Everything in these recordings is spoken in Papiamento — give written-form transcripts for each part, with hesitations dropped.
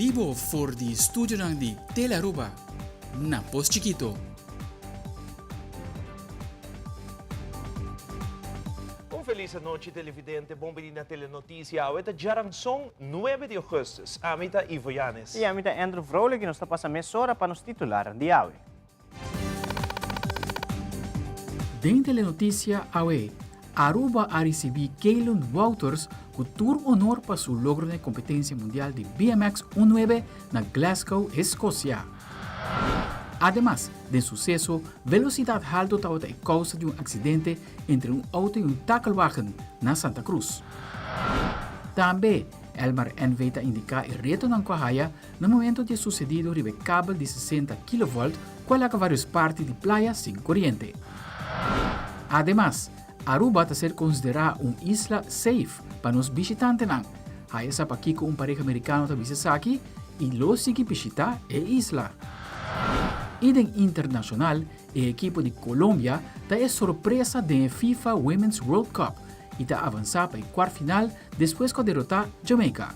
bibo for di studionan di Tele Aruba na Pos Chikito. Un felis anochi televidente, bon bini na Telenoticia. Awe ta djaranson nuebe di augustus. Ami ta Ivo Yanes. I ami ta Andrew Vrolijk i nos ta pasa mesora pa nos titular di awe. Den Telenoticia awe, Aruba a ricibi Keylon Wouters cu tur honor pa su logro na e competencia mundial di BMX un nuebe na Glasgow, Escocia. Ademas, den suceso, velocidad halto tabata e causa di un accidente entre un auto y un takelwagen na Santa Cruz. Tambe, Elmar NV ta indica e retonan cu a haya Na momento di e susedido riba e kabel di 60 kilovolt ku a laga varios parti di playa sin koriente. Ademas, Aruba ta ser konsiderá un isla safe pa nos bishitantenan. Haya sa pakiko un pareha merikano ta bisa esaki i lo sigui bishitá e isla. I den internashonal, e ekipo di Colombia ta e sorpresa den e FIFA Women's World Cup i ta avansá pa e kuart final despues ku a derotá Jamaica.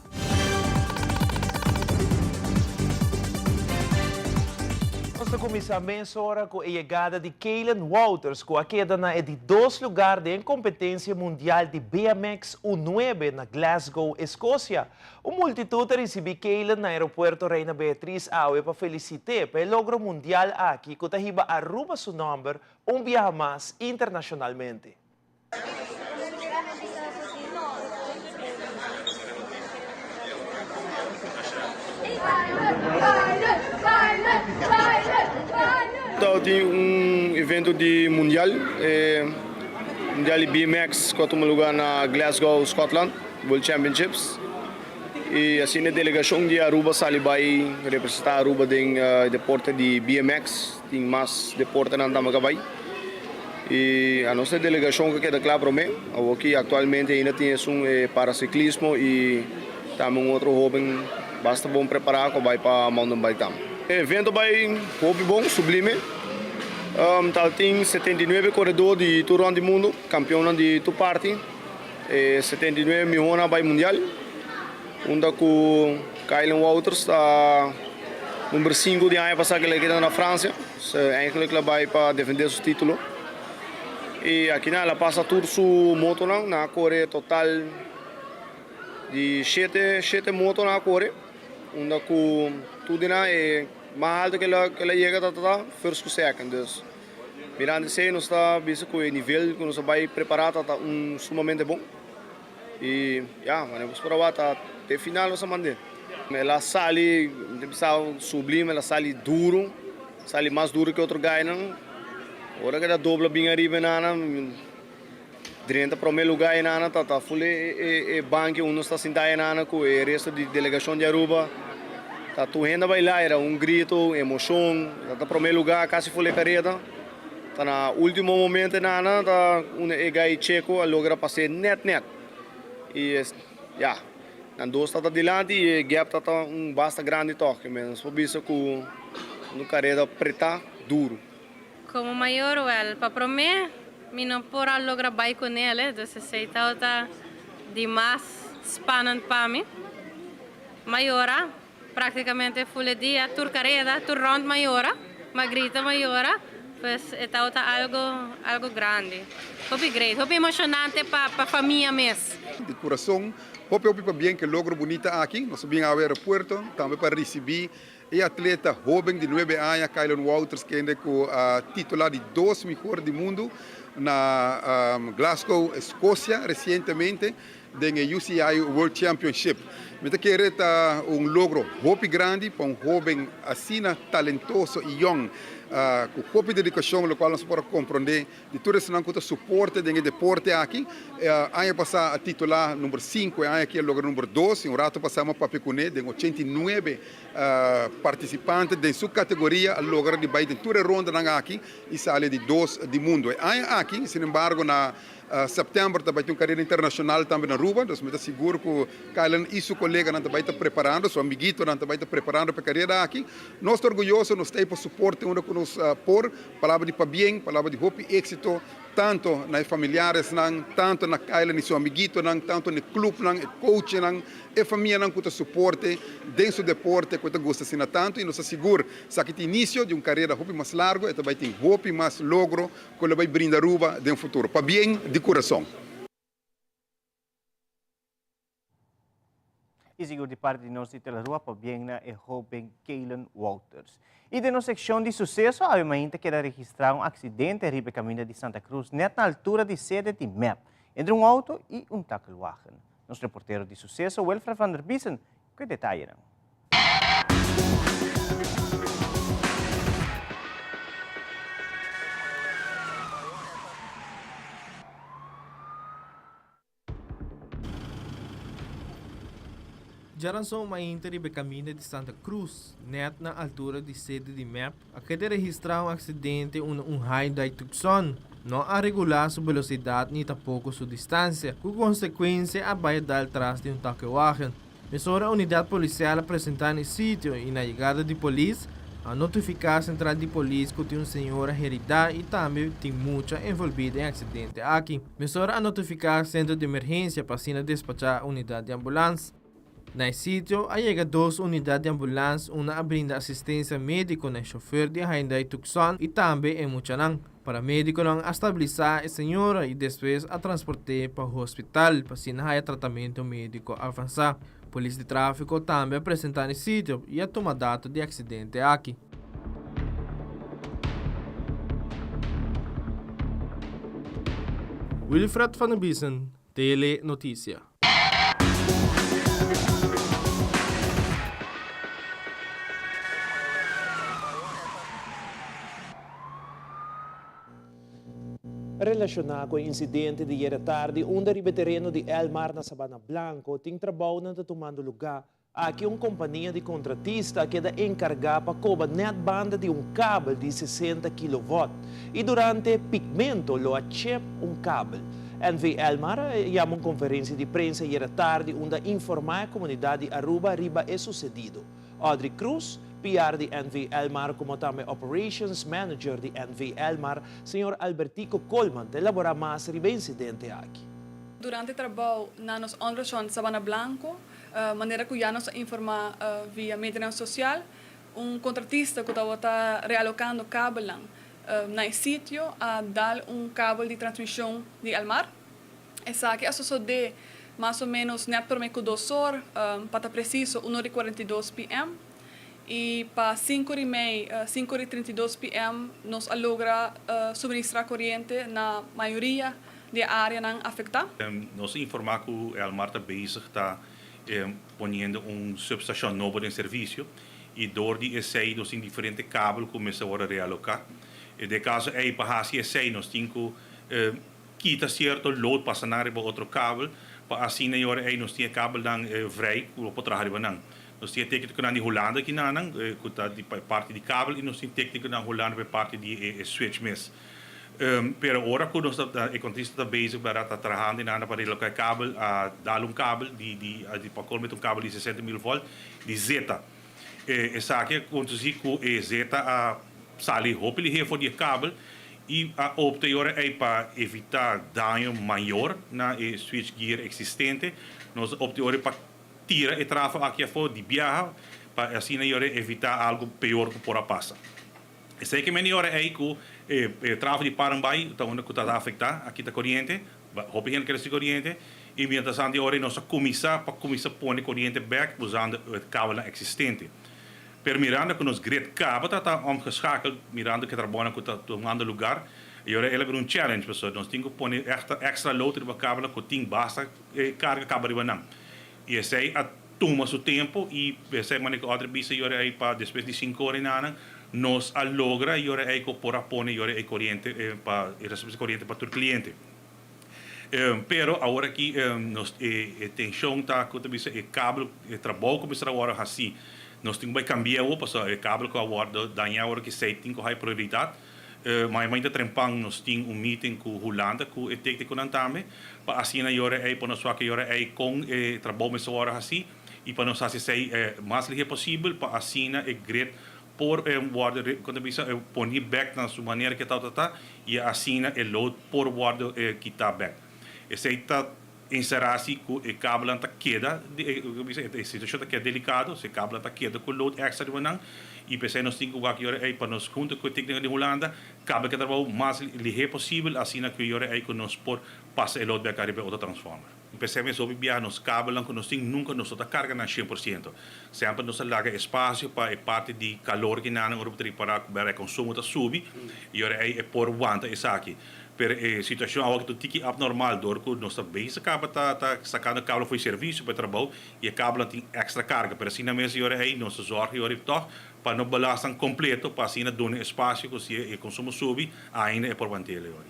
Nos ta kuminsá mesora ku e yegada di Kaylen Wouters ku a keda na e di dos lugar den e kompetensia mundial di BMX U nuebe na Glasgow, Eskosia. Un multitut a risibí Kaylen na aeropuerto Reina Beatriz awe pa felisit'é pa e logro mundial aki ku ta hiba Aruba su nòmber un biaha mas internashonalmente. Tabatin un evento di mundial, e mundial di BMX ku a tuma luga na Glasgow, Scotland, World Championships. I asina e delegashon di Aruba sali bai representá Aruba den e deporte di BMX. Tin mas deportenan tambe ka bai. I anos e delegashon ka keda kla promé. Awoki aktualmente ainda tin esun e parasiklismo i tambe un otro hoben basta bon prepará ku a bai pa mountain bike tambe. E evento bai hopi bon, sublime. Tal tin 79 koredó di tur rònt di mundu, kampionnan di tur parti. E 79 mihónan a bai mundial, unda ku Kaylen Wouters ta number sinku di aña pasá ku el a keda na Fransia. Eigenlijk el a bai pa defendé su título. I akinan el a pasa tur su motonan, nan a kore total di shete shete moto nan a kore, unda ku tur di nan e mas alto ku el a yega ta first ku second. Dus Mirando esei nos ta bisa ku e nivel ku nos a bai prepará ta ta un sumamente bon i ya manera ku por a wak ta te final nos a mand'é. El a sali mi ta bisa sublime el a sali duru sali mas duru ke otro gainan ora ku el a dobla bin ariba e nana Drenta prome luga e nana ta ta ful e banki unda nos ta sinta e nana ku e resto di delegashon di Aruba ta tur hende a baila era un grito un emocion ta ta prome luga kasi ful e kareda ta na ultimo momento e nana ta unda e gai cheko a logra pase net net i ya nan dos ta ta dilanti i e gap ta ta un basta grandi tok nos por bisa ku un kareda preta duru. Como mayor wel, pa prome mi no por a logra bay cu nele, dus esey tabata di mas spannend pa mi. Mayora, practicamente full e dia, tur careda, tur rond mayora, ma grita mayora, pues e tabata algo, algo grandi. Hopi great, hopi emocionante pa pa famia mes. Di curason, hopi hopi pabien cu e logro bunita aki. Nos a bin awe aeropuerto tambe pa ricibi E atleta hoben di nuebe aña Kylon Wouters kende ku a titula di dos mihor di mundu na Glasgow, Escocia resientemente den e UCI World Championship. Mi ta kere ta un logro hopi grandi pa un hoben asina talentoso i yong ku hopi dedikashon lokual nos por a komprondé Di tur esnan ku ta suporte den e deporte aki, aña pasá a titulá number sinku, e aña aki a logra number dos i un rato pasá mi a papia kuné den 89 partisipante den su kategoria a logra di bai den tur e rondanan aki i sali di dos di mundu. E aña aki, sinembargo, na September ta bai tin un carera internacional tambe na Aruba, dus mi ta sigur cu Kylan y su coleganan ta bai ta preparando, su amiguitonan ta bai ta preparando pa e carera aki. Nos ta orguyoso, nos ta ey pa soporte unda cu nos por. Palabra di pabien, palabra di hopi exito, tanto na e familiaresnan, tanto na Kylan y su amiguitonan, tanto na e clubnan, e coachnan, e famianan cu ta soporte den su deporte cu e ta gusta asina tanto y nos ta sigur esaki ta inicio di un carera hopi mas largo, e ta bay tin hopi mas logro cu lo bay brinda Aruba den futuro. Pabien di curason. Y sigur di parti di nos di Telarua pabien na e hoben Kaylen Wouters. Y den nos seccion di suceso awe mainta keda registra un accidente riba e caminda di Santa Cruz net na altura di sede di mep entre un auto y un takelwagen. Nos reportero di suceso Wilfred van der Biesen cu e detayenan. Djaranson mainta riba e kaminda di Santa Cruz, nèt na altura di sede di mep, a keda registrá un aksidente unda un Hyundai Tucson no a regulá su velosidat ni tampoko su distansia, ku konsekuensia a bai dal tras di un takewagen. Mesora unidat polisial a presentá na e sitio i na yegada di polis a notifiká sentral di polis ku tin un señora heridá i tambe tin mucha envolví den e aksidente aki. Mesora a notifiká sentro di emergensia pa asina despachá unidat di ambulans. Na e sitio a yega dos unidat di ambulans unda a brinda asistensia médiko na e shofer di e Hyundai Tucson i tambe e muchanan. Paramedikonan a stabilisá e señora i despues a transport'é pa hospital pa asina haya tratamentu médiko avansá. Polis di tráfiko tambe a presentá na e sitio i a tuma dato di e aksidente aki. Wilfred van der Biesen, Tele Noticia. Relashoná ku e insidente di yera tardi unda riba e tereno di Elmar na Sabana Blanco tin trabounan ta tumando lugá, aki un kompania di kontratista a keda enkargá pa koba nèt banda di un kabel di 60 kilovòt i durante pikmento lo a chep un kabel. NV Elmar a yama un konferensia di prensa yera tardi unda a informá e komunidat di Aruba riba e susedido. Audrey Cruz, PR di NV Elmar como tambe Operations Manager di NV Elmar, señor Albertico Koolman ta elabora mas riba e incidente aki. Durante trabou na nos onderstation Sabana Blanco, manera cu ya nos a informa via medianan social, un contratista cu tabata realocando kabelnan na e sitio a dal un kabel di transmision di Elmar. Esaki a sosodé mas o ménos nèt promé ku dos or, pa ta presiso un or i 42 pm. I pa sinku or i mei, sinku or i 32 pm, nos a logra suministrá koriente na mayoria di e áreanan afektá. Nos a informá ku Elmar ta bezig ta poniendo un substashon nobo den servisio i dor di esei nos tin diferente kabel ku mester wòrdu realoká. Den e kaso ei pa hasi esei nos tin ku Kita cierto load pasa nan riba otro kabel pa asina e ora ey nos tin e kabelnan vrij cu lo por traha riba nan. Nos tin e tecniconan di Hulanda aki nanan cu ta di pa e parti di kabel y nos tin tecniconan Hulanda pa e parti di e switch mes. Pero ora cu nos ta e contratista ta bezig berdad ta trahando y nan pa reloca e kabel a dal un kabel di di pa colmo e ta un kabel di 60 mil volt di zeta. Esaki a conduci cu e zeta a sali hopi lihe for di e kabel y a opta e ora ey pa evita daño mayor na e switchgear existente. Nos a opta e ora pa tira e trafo aki afo di biaha pa asina e ora evita algo peor cu por a pasa. Esey ke mende e ora ey cu e trafo di Parambaai ta unda cu ta afecta, a kita coriente. Hopi hende kere si koriente i mientrastanto e ora ei nos a kuminsá pa kuminsá pone koriente bèk usando e kabelnan eksistente. Pero mirando ku nos grid kaba ta ta omgeschakeld, mirando ku e trabounan ku ta tumando lugar, e ora el a bira un challenge pasobra nos tin ku pone èkstra load riba kabelnan ku tin basta karga kaba riba nan. I esei a tuma su tempu i esei manera ku Audrey bisa e ora ei pa despues di sinku ora i nanan nos a logra e ora ei ku por a pone e ora ei koriente pa e reserva di koriente pa tur kliente. Pero awor aki nos e tenshon ta ku ta bisa e kabel e trabou ku mester a wòrdu hasi nos tin ku bai kambia awor pasobra e kabel ku a wòrdu dañá awor aki esei tin ku hai prioridat. Mañana mainta trempan nos tin un meeting ku Hulanda ku e téknikonan tambe pa asina yora ei pa nos wak yora ei kon e trabou mester wòrdu hasí i pa nos hasi esei mas lihé posibel pa asina e grid por wòrdu kon ta bisa poni bèk na su manera ke tabata ta i asina e load por wòrdu kitá bèk. Esei ta enserá si ku e kabelnan ta keda e situashon ta keda delikado si e kabelnan ta keda ku load èkstra riba nan i p'esei nos tin ku wak yora ei pa nos huntu ku e tékniko di Hulanda kaba ke trabou mas lihé posibel asina ku yora ei ku nos por pasa e load bèk ariba e otro transformer. P'esei mes hopi biaha nos kabelnan ku nos tin nunka nos no ta karga nan 100%. Semper nos ta laga espasio pa e parti di kalor ki nan ora bo ta ripará ku bèrdè e konsumo ta subi i ora ei e por wanta esaki. Pero e situashon awor ta un tiki abnormal dor ku nos ta bezig kaba ta ta sakando kabel for di servisio pa e trabou i e kabelnan tin èkstra karga. Pero asina mes i ora ei nos ta zòrg i ora ei tòg pa no belastan kompleto pa asina duna espasio ku si e konsumo subi ainda e por want'el e ora.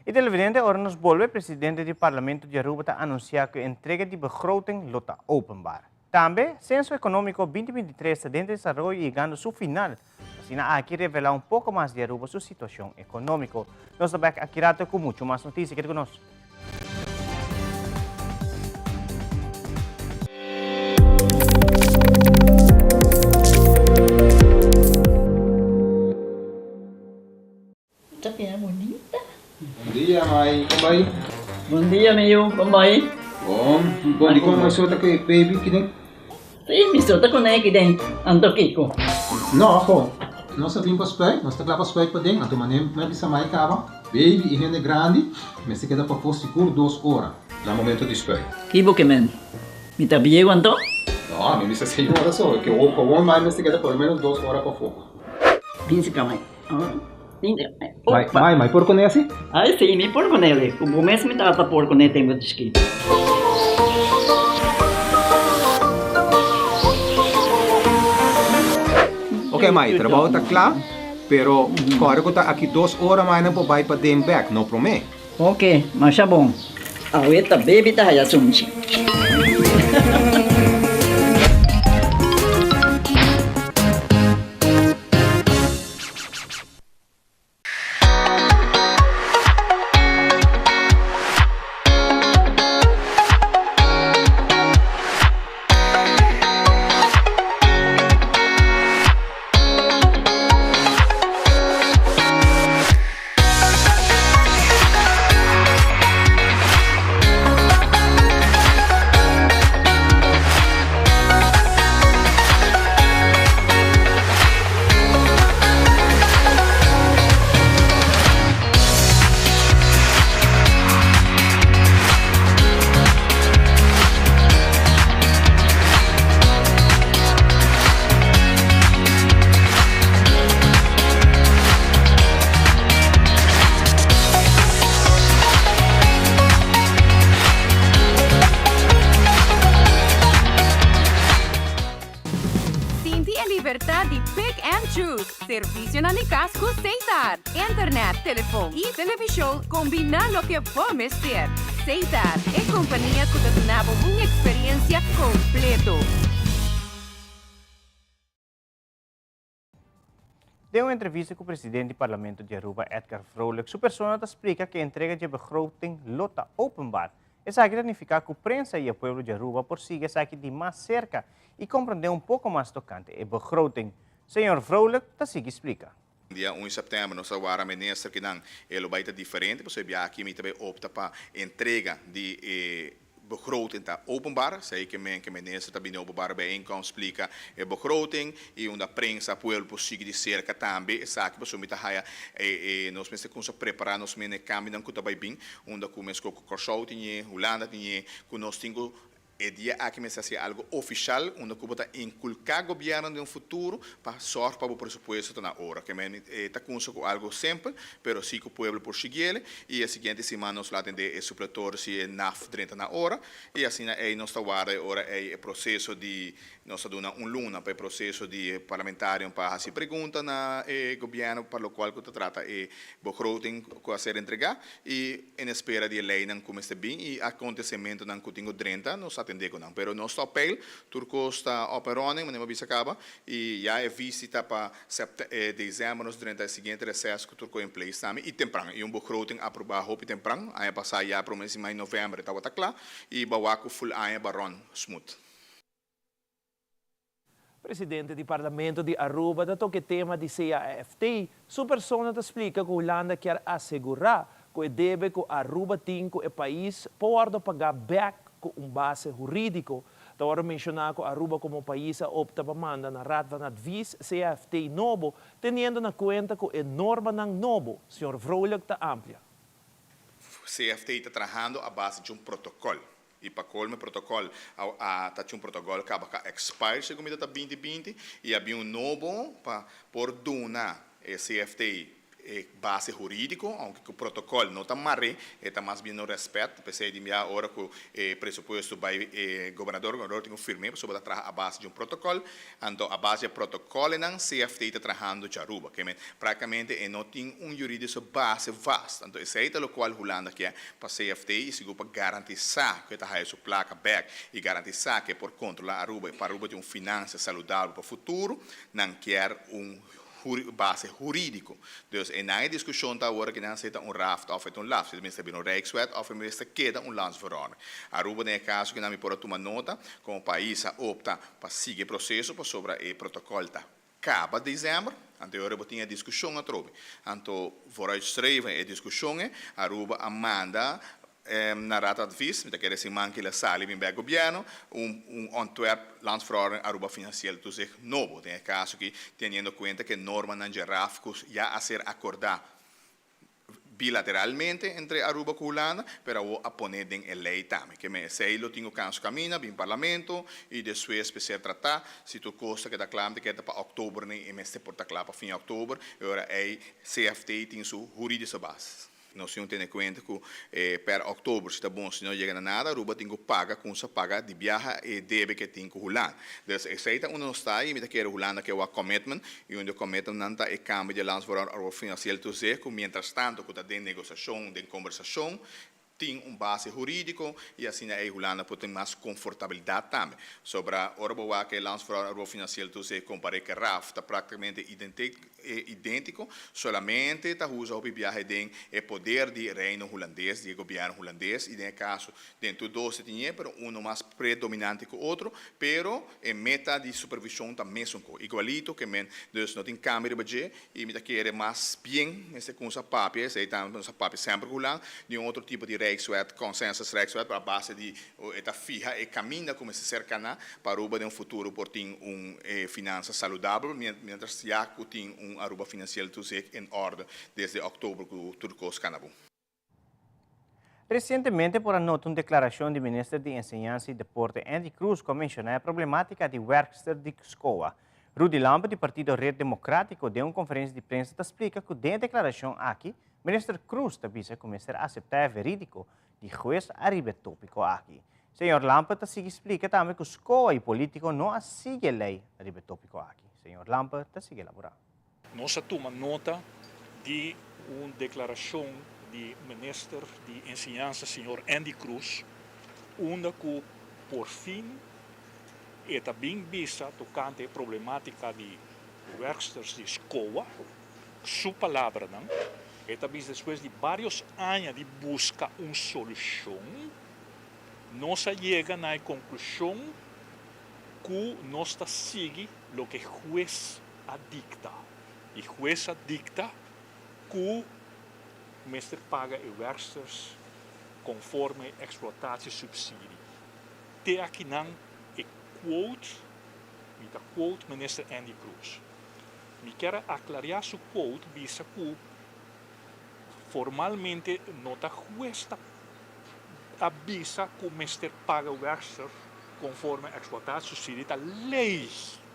E televidente, ora nos bolbe, presidente di Parlamento di Aruba ta anuncia cu e entrega di begroting lo ta openbaar. Tambe, Censo Economico 2023 ta den desaroyo y yegando su final. Asina aki revela un poco mas di Aruba su situacion economico. Nos ta bek aki rato cu mucho mas noticia. Keda cu nos. Ta bira bunita. Bon dia mai, kon bai? Bon dia mi yu, kon bai? Bon, bon dikon mai so ta ku e baby kiden? Si, mi so ta kuné kiden, anto kiko? No, ho, nos a bin pa spuit, nos ta kla pa spuit paden, anto manera mi a bisa mai kaba, baby i hende grandi mester keda pafó sigur dos ora na momento di spuit. Ki bo ke men? Mi ta bieu anto? No, mi bisa señora so, ke wou mai mester keda por lo menos dos ora pafó. Bin si ka mai. Mai, mai, mai por kuné asi? Ai si, mi por kuné li. Ku bo mes mi tata por kuné tempu di chikito. Ok mai, trabou ta kla, pero kòrda ku ta aki dos ora mai nan por bai paden bèk, no promé. Ok, masha bon. Awe ta baby ta haya sunchi. Sinti e libertad di pick and choose. Servicionan di cas cu Setar. Internet, telefon y television combina loke bo mester. Setar, e compania cu ta duna bo un experiencia completo. Den un entrevista cu president di Parlamento di Aruba, Edgar Vrolijk, su persona ta splica cu e entrega dje begroting lo ta openbaar. Esaki ta nifica cu prensa y e pueblo di Aruba por sigui esaki di mas cerca y comprende un poco mas tocante e begroting. Señor Vrolijk ta sigui splica. Dia un di sèptèmber nos ta wara minister kinan e lo bai ta diferente pasobra e biaha aki mi ta bai opta pa entrega di e begroting ta openbaar. Esei ke men ke minister ta bini openbaar bijeenkomst splika e begroting i unda prensa pueblo por sigui di serka tambe esaki pasobra mi ta haya e e nos mester kumsa prepara nos mes na e kambionan ku ta bai bin unda ku meskos ku Kòrsou tin e Hulanda tin e ku nos tin ku E dia aki mester hasi algo ofishal unda ku bo ta inkulká gobièrnu den un futuro pa sòrg pa bo presupuesto ta na ora. Ke men e ta kunsa ku algo simpel, pero si ku pueblo por siguiele i e siguiente siman nos lo atendé e supletor si e naf drenta na ora i asina ei nos ta warda e ora ei e proseso di nos ta duna un luna pa e proseso di e parlamentarionan pa hasi pregunta na e gobièrnu pa lokual ku ta trata e begroting ku a ser entregá i En espera di e leinan ku mester bin i akontesimentunan ku tin ku drenta, nos a. atendé ku nan. Pero nos ta op peil, tur kos ta up and running, manera mi a bisa kaba, i ya e visita pa sèpte desèmber nos drenta e siguiente reses ku tur kos in place tambe i tempran. I un begroting aprobá hopi tempran, aña pasá ya promé siman di novèmber e tabata kla i bo a wak ku ful aña bo a run smooth. Presidente di Parlamento di Aruba ta toca e tema di CAFT. Su persona ta splica cu Hulanda kier asegura cu e debe cu Aruba tin cu e pais por wordo paga bek cu un base huridico. Ta wordo menciona cu Aruba como pais a opta pa manda na Raad van Advies CAFT nobo, teniendo na cuenta cu e normanan nobo. Señor Vrolijk ta amplia. CFT ta trahando a base di un protocol. I pa colmo e protocol a a ta un protocol caba ca expire segun mi ta ta binti binti y a bin un nobo pa por duna e CFT e base huridico aunke cu protocol no ta mare e ta mas bien un respet p'esey di bia ora cu e presupuesto bay e gobernador gobernador tin cu firme pasobra ta traha a base di un protocol anto a base di e protocolnan CFT ta trahando djaruba ke men practicamente e no tin un juridische base vast anto esey ta locual Hulanda kier pa CFT y sigur pa garantisa cu e ta haya su placa bek y garantisa cu e por controla Aruba y pa Aruba tin un financia saludabel pa futuro, nan kier un base huridico. Dus eynan e discusion ta awor aki nan si e ta un raft of e ta un laf, si e mester bira un rijkswet of e mester keda un landsverordening. Aruba den e caso aki nan mi por a tuma nota como pais a opta pa sigui e proceso pasobra e protocol ta Caba december, anto e ora bo tin e discusion atrobe. Anto vooruitstreven e discusion e, Aruba a manda na Raad Advies, mi ta kere siman ki la sali bin bek gobierno, un un ontwerp landsverordening Aruba Financieel Toezicht nobo. Den e caso aki teniendo cuenta cu e normanan dje RAF cu ya a ser acorda bilateralmente entre Aruba cu Hulanda, pero awor a pone den e ley tambe. Ke men esey lo tin cu canso camina, bin Parlamento y despues pe ser trata. Si tur cos ta keda cla, mi ta kere ta pa october ni e mester por ta cla pa fin october, e ora ey CFT tin su huridische basis. Nos tin cu tene cuenta cu per october si ta bon, si no yega na nada, Aruba tin cu paga, cunsa paga di biaha e debe ke tin cu Hulanda. Dus esey ta unda nos ta y mi ta kere Hulanda ke wak commitment y un di e commitmentnan ta e cambio di e landsverordening Aruba Financieel Toezicht cu mientras tanto cu ta den negociacion, den conversacion, tin un base huridico y asina ey Hulanda por tin mas confortabilidad tambe. Sobra ora bo wak e landsverordening Aruba Financieel Toezicht compare cu e RAF ta practicamente identico, solamente ta usa hopi biahe den e poder di Reino Hulandes, di e gobierno Hulandes y den e caso Den tur dos e tin e, pero uno mas predominante ku otro, pero e meta di supervishon ta mesun ko, igualito ke men, dus no tin kambio riba dje, i mi ta kere mas bien mester kumsa papia, esei tambe nos a papia semper ku Hulanda, di un otro tipo di Rijkswet, consensus Rijkswet, pero a base di e ta fiha e kaminda ku mester ser kana pa Aruba den un futuro por tin un finansa saludabel, mientras ya ku tin un Aruba financieel toezicht in orde desde oktober ku tur kos kana bon. Resientemente por a nota un deklarashon di Minister di Enseñansa i Deporte Endy Croes ku a menshoná e problematika di wèrkster di SCOA. Rudy Lampe di partido Red Demokratiko den un konferensia di prensa ta splika ku den e deklarashon aki Minister Croes ta bisa ku mester aseptá e verídiko di hues ariba e tópiko aki. Señor Lampe ta sigui splika tambe ku SCOA i polítiko no a sigui e lei ariba e tópiko aki. Señor Lampe ta sigui elaborá. Nos a tuma nota di un declaracion di Minister di Enseñansa señor Endy Croes unda cu por fin e ta bin bisa tocante e problematica di werksters di SCOA. Su palabranan, e ta bisa despues di varios aña di busca un solucion, nos a yega na e conclusion cu nos ta sigui loke hues a dikta i hues a dikta ku mester paga e werksters konforme eksploitatiesubsidie. Te akinan e quote, mi ta quote Minister Endy Croes. Mi kier a aklariá su quote bisa ku formalmente no ta hues ta a bisa ku mester paga werksters konforme eksploitatiesubsidie, ta lei.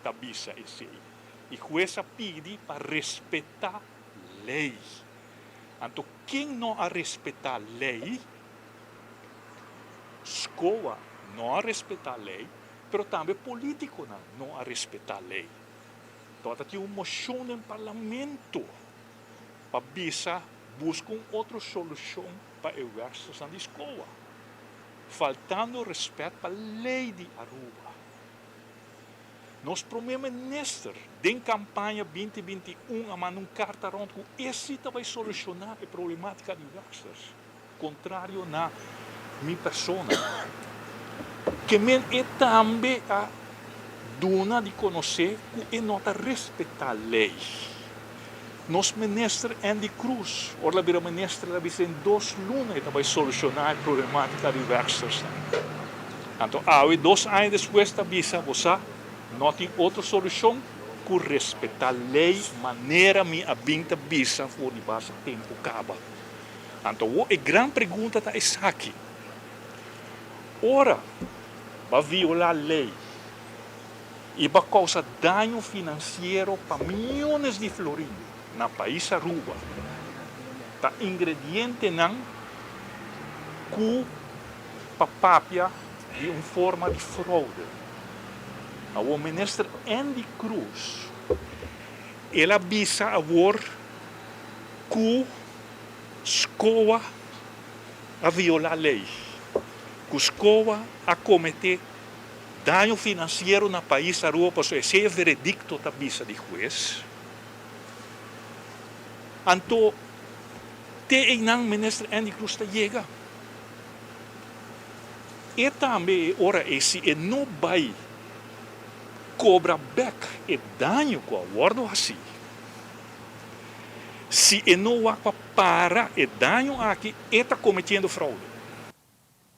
ta bisa esei. I hues a pidi pa respetá lei. Anto ken no a respetá lei? Scoa no a respetá lei, pero tambe polítikonan no a respetá lei. Tabata tin un moshon den parlamento pa bisa buska un otro solushon pa e wèrkstersnan di Scoa. Faltando respet pa ley di Aruba. Nos Prome Minister den campaña 2021 a manda un carta rond cu e si ta bay soluciona e problematica di werksters, contrario na mi persona. Ke men e tambe a duna di conoce cu e no ta respeta ley. Nos Minister Endy Croes, ora el a bira Minister el a bisa den dos luna e ta bay soluciona e problematica di werkstersnan. Anto awe dos aña despues ta bisa bo sa no tin otro solucion cu respeta ley manera mi a bin ta bisa for di basta tempo caba. Anto awo e gran pregunta ta esaki, ora bo a viola ley, y pa causa daño financiero pa miyones di florin na pais Aruba, ta ingredientenan cu pa papia di un forma di fraude. Awor Minister Endy Croes el a bisa awor cu SCOA a viola ley, cu SCOA a comete Daño financiero na pais Aruba pasobra esey e veredicto ta bisa di hues. Anto te eynan Minister Endy Croes ta yega. E tambe e ora ey si e no bay cobra bek e daño cu a wordo haci, si e no wak pa para e daño aki e ta cometiendo fraude.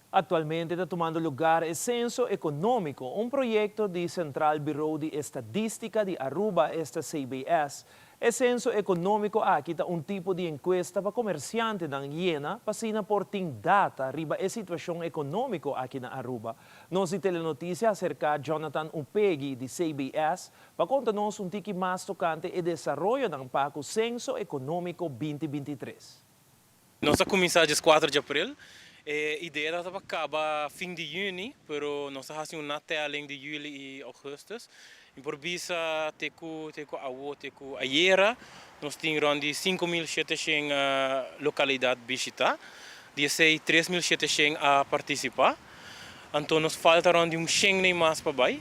Actualmente ta tumando lugar e Censo Economico, un proyecto di Centraal Bureau di Estadistica di Aruba, esta CBS. E Censo Economico aki ta un tipo di encuesta pa comerciantenan yena pa asina por tin data riba e situacion economico aki na Aruba. Nos di Telenoticia a acerca Jonathan Upegui di CBS pa conta nos un tiki mas tocante e desaroyonan pa cu Censo Economico 2023. Nos a kuminsá djes kuater di aprel. E idea tabata pa kaba fin di yüni, pero nos a hasi un natelling di yüli i ougùstùs. Mi por bisa te ku te ku awo, te ku ayera, nos tin rònt di 5700 lokalidat bishitá. Di esei 3700 a partisipá. Anto nos falta rònt di un shen nei mas pa bai.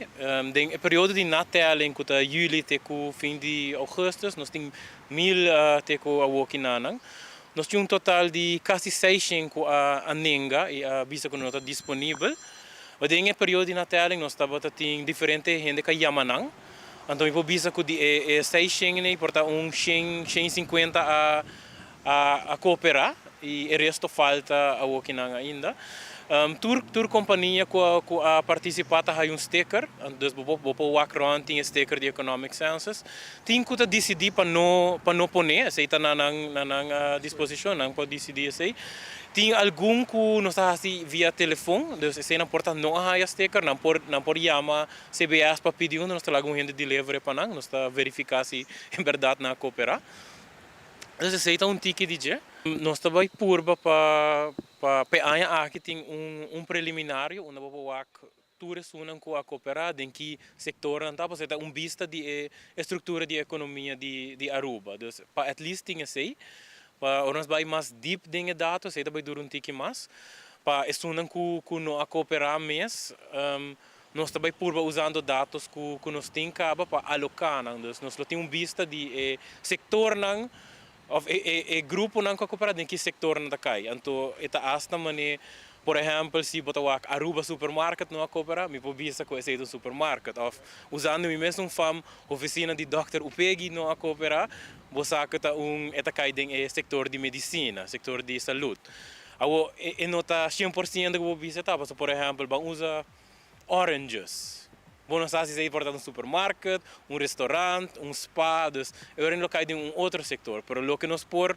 Den e periodo di natelling ku ta yüli te ku fin di ougùstùs nos tin 1000 te ku awoki nanan. Nos tin un total di kasi seishen ku a nenga i a bisa ku no ta disponibel. Den e periodo di natelling nos tabata tin diferente hende ku a yama nan. Anto mi por bisa ku di e seishen nei por ta un shen, shen i sinkuenta a a kooperá i e resto falta awokinan ainda. Tur tur kompania ku a ku a partisipá ta haña un sticker, dus bo bo por wak rònt tin e sticker di Economic Census. Tin ku ta disidí pa no pa no pone, esei ta na nan na nan disposishon, nan por disidí esei. Tin algun ku nos ta hasi via telefon, dus esei nan por ta no a haña sticker, nan por nan por yama CBS pa pidi un, nos ta laga un hende deliver e pa nan, nos ta verifiká si en bèrdat nan a kooperá. Entonces esey ta un tiki di dje. Nos ta bay purba pa pa p'e aña aki tin un un preliminario unda bo por wak tur esunnan cu a coopera den ki sectornan ta pasobra ta un bista di e estructura di economia di di Aruba. Dus pa at least tin esey. Pa ora nos bay mas diep den e dato esey ta bay dura un tiki mas. Pa esunnan cu cu no a coopera mes Nos ta bai purba usando datos ku ku nos tin kaba pa aloká nan. Dus nos lo tin un bista di e sektornan òf e e e gruponan ku a koperá den ki sektor nan ta kai. Anto e ta asta manera, por ehèmpel, si bo ta wak Aruba Supermarket no a koperá, mi por bisa ku esei ta un supermarket. Òf usando mi mesun fam, ofisina di dòkter Upegui no a koperá, bo sa ku ta un e ta kai den e sektor di medisina, sektor di salud. Awor e e no ta 100% ku bo bisa ta, pasobra por ehèmpel ban usa oranges. Bo no sa si esei por ta un supermarket, un restaurant, un spa, dus e ora lo kai den un otro sector. Pero loke nos por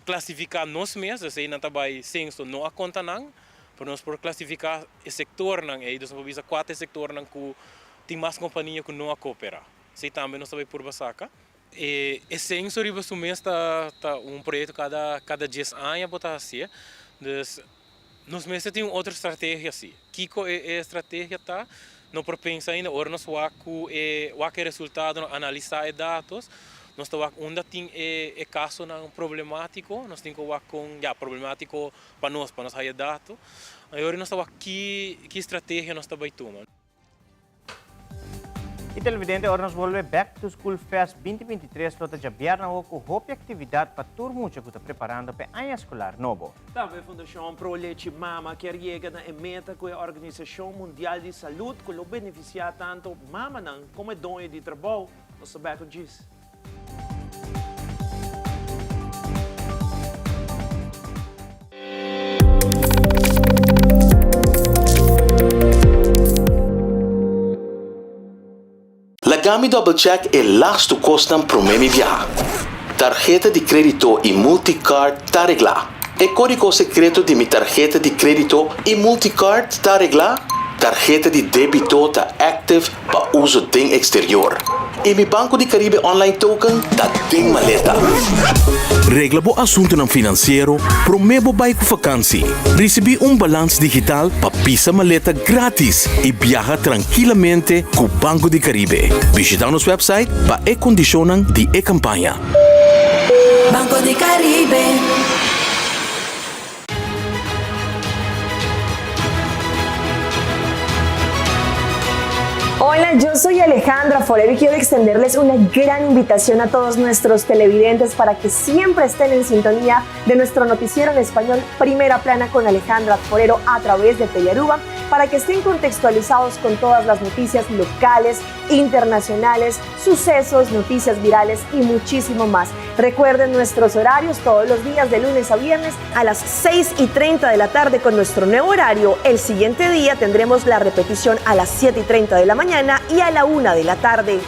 clasifica nos mes, dus einan ta bai censo no a conta nan, pero nos por clasifica e sectornan ei, dus nos por bisa cua ta e sectornan cu tin mas compania cu no a coopera. Esei tambe nos ta bai purba saca. E censo riba su mes ta ta un proyecto cada cada dies aña bo ta hacié, dus Nos mester tin un otro strategia si. Kiko e e strategia ta? No por pensa ainda. Ora nos wak ku e wak e resultadonan, analisá e datos, Nos ta wak unda tin e e kasonan problemátiko, nos tin ku wak kon, ya, problemátiko pa nos, pa nos haya dato. I ora nos ta wak ki ki strategia nos ta bai tuma. Y televidente ora nos bolbe Back to School Fest 2023 lo ta djabièrnè awo ku hopi aktividat pa tur mucha ku ta preparando p'e aña eskolar nobo. Tambe Fundashon Pro Lechi Mama kier yega na e meta ku e Organisashon Mundial di Salud ku lo benefisiá tantu mamanan komo e doño di trabou. Nos ta bek un djis. Laga mi double check e lastu kosnan promé mi biaha. Tarheta di krédito i multicard ta reglá. E kódigo sekreto di mi tarheta di krédito i multicard ta reglá? Tarheta di débito ta active pa uso den exterior. I mi Banco di Caribe Online Token ta den maleta. Regla bo asuntunan finansiero promé bo bai ku fakansi. Risibí un balans digital pa pisa maleta grátis i biaha trankilamente ku Banco di Caribe. Bishitá nos wèpsait pa e kondishonnan di e kampaña. Banco di Caribe. Hola, yo soy Alejandra Forero y quiero extenderles una gran invitación a todos nuestros televidentes para que siempre estén en sintonía de nuestro noticiero en español Primera Plana con Alejandra Forero a través de Telearuba para que estén contextualizados con todas las noticias locales, internacionales, sucesos, noticias virales y muchísimo más. Recuerden nuestros horarios todos los días de lunes a viernes a las 6 y 30 de la tarde con nuestro nuevo horario. El siguiente día tendremos la repetición a las 7 y 30 de la mañana y a la 1 de la tarde.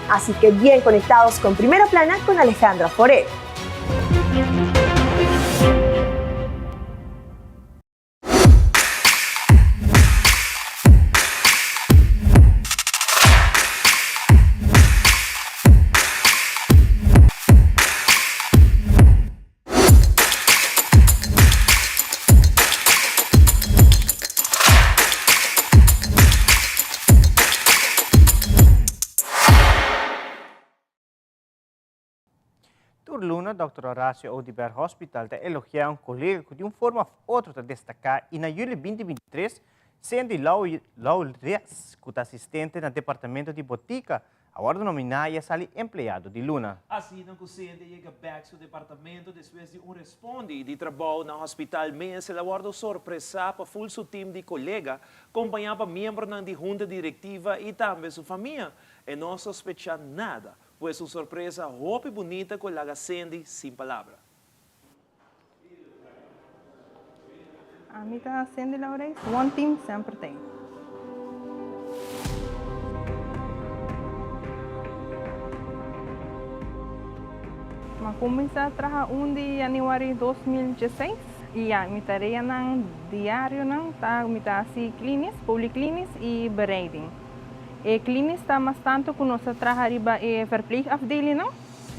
Así que bien conectados con Primera Plana con Alejandra Foré. Tur luna Dòkter Horacio Oduber Hospital ta elogiá un kolega ku di un forma òf otro ta destaká i na yüli 2023 Cindy Laurez ku ta asistente na departamento di botika a wòrdu nominá i a sali empleado di luna. Asina ku Cindy a yega bèk su departamento despues di un respondi di trabou na hospital mes el a wòrdu sorpresá pa ful su tim di kolega kompañá pa miembronan di hunta direktiva i tambe su famia. E no a sospechá nada. Pues un sorpresa hopi bunita cu laga Cindy sin palabra. Ami ta Cindy Laureys, One Team semper t'ey. Mi a cuminsa traha un di januari 2016 y ya mi tareanan diarionan ta mi ta haci klinisch, polyklinisch y bereiding. E klinis ta mas tantu ku nos ta traha riba e verpleegafdelingnan,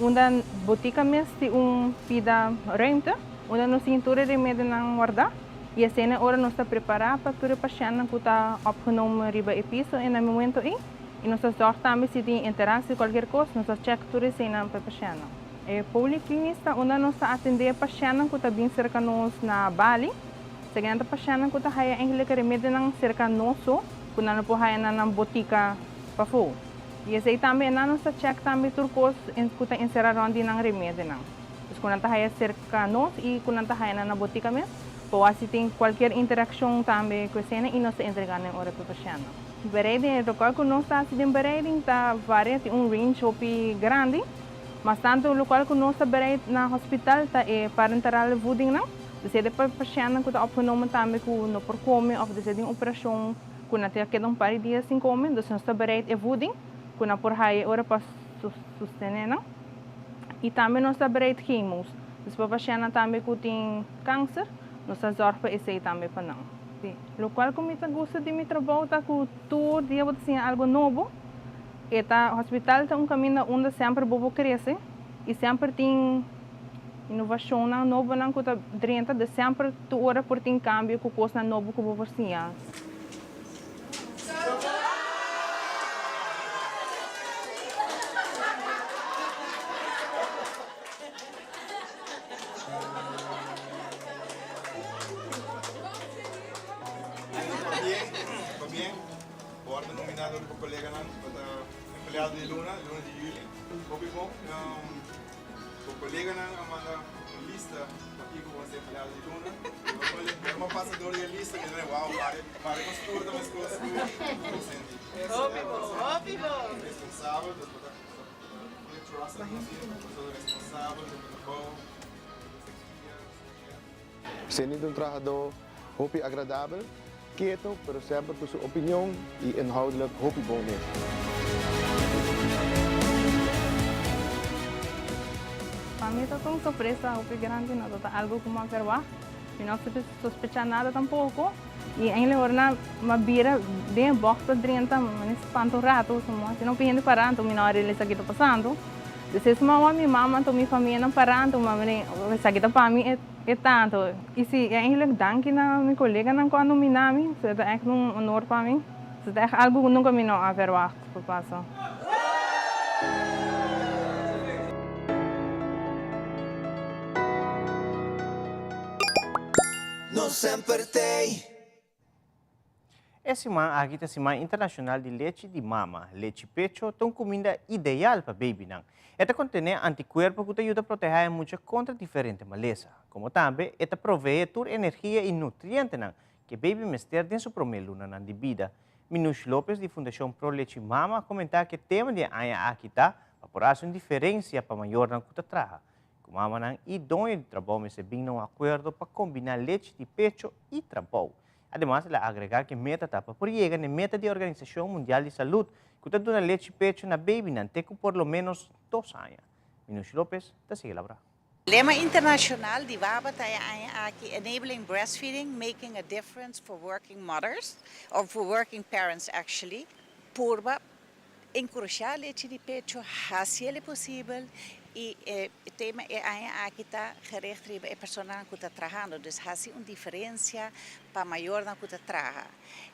unda botika mes tin un pida ruimte, unda nos tin tur e remedinan wardá i asina ora nos ta prepará pa tur e pashèntnan ku ta opgenomen riba e piso en e momento ei. I nos ta zòrg tambe si tin interaksi ku kualkier kos, nos ta chèk tur eseinan pa e pashèntnan. E poliklinis ta unda nos ta atendé e pashèntnan ku ta bin serka nos na bali. Esaki ta pashèntnan ku ta haya eigenlik e remedinan serka nos so. Ku nan lo por haya na nan botika pafó. I esei tambe e nan nos ta chèk tambe tur kos ku ta enserá rònt di nan remedinan. Dus ku nan ta haya serka nos i ku nan ta haya na nan botika mes, pa wak si tin kualkier interakshon tambe ku eseinan i nos ta entregá nan ora pa e pashèntnan. Bereiding, e lokal ku nos ta hasi den bereiding ta varia, tin un range hopi grandi. Mas tantu lokal ku nos ta bereid na hospital ta e parenterale voedingnan. Dus e pa pashèntnan ku ta opgenomen tambe ku no por kome òf despues di un operashon ku nan ta keda un par di dia sin kome. Dus nos ta bereid e voeding ku nan por haya e ora pa sostené nan. I tambe nos ta bereid chemos. Dus pa pashèntnan tambe ku tin kanser, nos ta zòrg pa esei tambe pa nan. Sí. Lokual ku mi ta gusta di mi trabou ta ku tur dia bo ta siña algu nobo. E ta, hospital ta un kaminda unda semper bo por krese i semper tin. Inovashonnan nobonan ku ta drenta de semper tur ora por tin kambio ku kosnan nobo ku bo por siña. Empleado di luna, luna di juli. Hopi bon. Bo coleganan a manda un lista pakico bo a ser empleado di luna. Ora mi a pasa door di e lista mi a dicen, wow, mare, mare nos tur ta mescos cu cu Cindy. Hopi bon, hopi bon. Responsabel, dus bo ta bo ta trust nos, bo ta responsabel den bo trabou. Cindy ta un trahadó hopi agradabel, keto pero semper ku su opinion i inhoudelijk hopi bon mes. Pa mi ta un sorpresa hopi grandi, no ta algo ku mi a verwacht. Mi no a sospecha nada tampoco. I eindelijk ora nan a bira den e box ta drenta, mi a spanta un rato, pasobra mi no por hende para anto mi no a realisa ki ta pasando. Despues mi a wak mi mama anto mi famianan para anto mi a esaki ta pa mi e tanto. I si eindelijk danki na mi coleganan cu a nomina mi, e ta echt un honor pa mi. E ta echt algo cu nunca mi no a verwacht por pasa. Nos semper t'ey. E siman aki ta Siman Internashonal di Lechi di Mama. Lechi pecho ta un kuminda ideal pa babynan. E ta kontené antikuerpo ku ta yuda protehá e mucha kontra diferente malesa. Komo tambe e ta proveé tur energia i nutrientenan ku e baby mester den su promé lunanan di bida. Minush Lopez di Fundashon Pro Lechi Mama a komentá ku e tema di e aña aki ta pa por hasi un diferensia pa mayornan ku ta traha. Ku mamanan i doño di trabou mester bin na un akuerdo pa kombiná lechi di pecho i trabou. Ademas el a agregá ku e meta ta pa por yega na e meta di Organisashon Mundial di Salud ku ta duna lechi pecho na babynan te ku por lo ménos dos aña. Minush Lopez ta sigui elaborá. Lema internashonal di waba ta e aña aki Enabling Breastfeeding, Making a Difference for Working Mothers, or for Working Parents actually. Purba Enkurashá lechi di pecho, hasi el e posibel i e tema e aña aki ta gericht riba e personanan ku ta trahando, dus hasi un diferensia pa mayornan ku ta traha.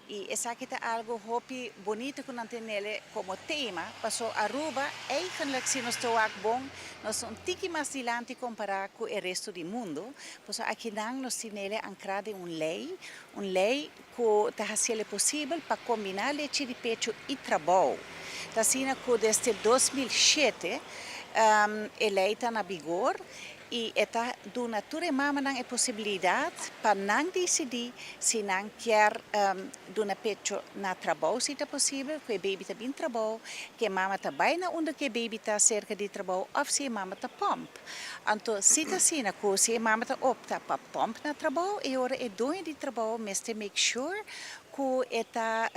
I esaki ta algu hopi bunito ku nan tenele komo tema, paso Aruba eigenlik si nos ta wak bon nos ta un tiki mas dilanti kompará ku e resto di mundu, paso akinan nos tinele ankrá den un lei, un lei ku ta hasiel e posibel pa kombiná lechi di pechu i trabou. Ta asina ku desde 2007 e lei ta na bigor i e ta duna tur e mamanan e posibilidat pa nan disidí si nan kier duna pechu na trabou si ta posibel, ku e baby ta bin trabou, ku e mama ta bai na unda ku e baby ta serka di trabou òf si e mama ta pòmp. Anto si ta asina ku si e mama ta opta pa pòmp na trabou e ora e doño di trabou mester make sure ku e ta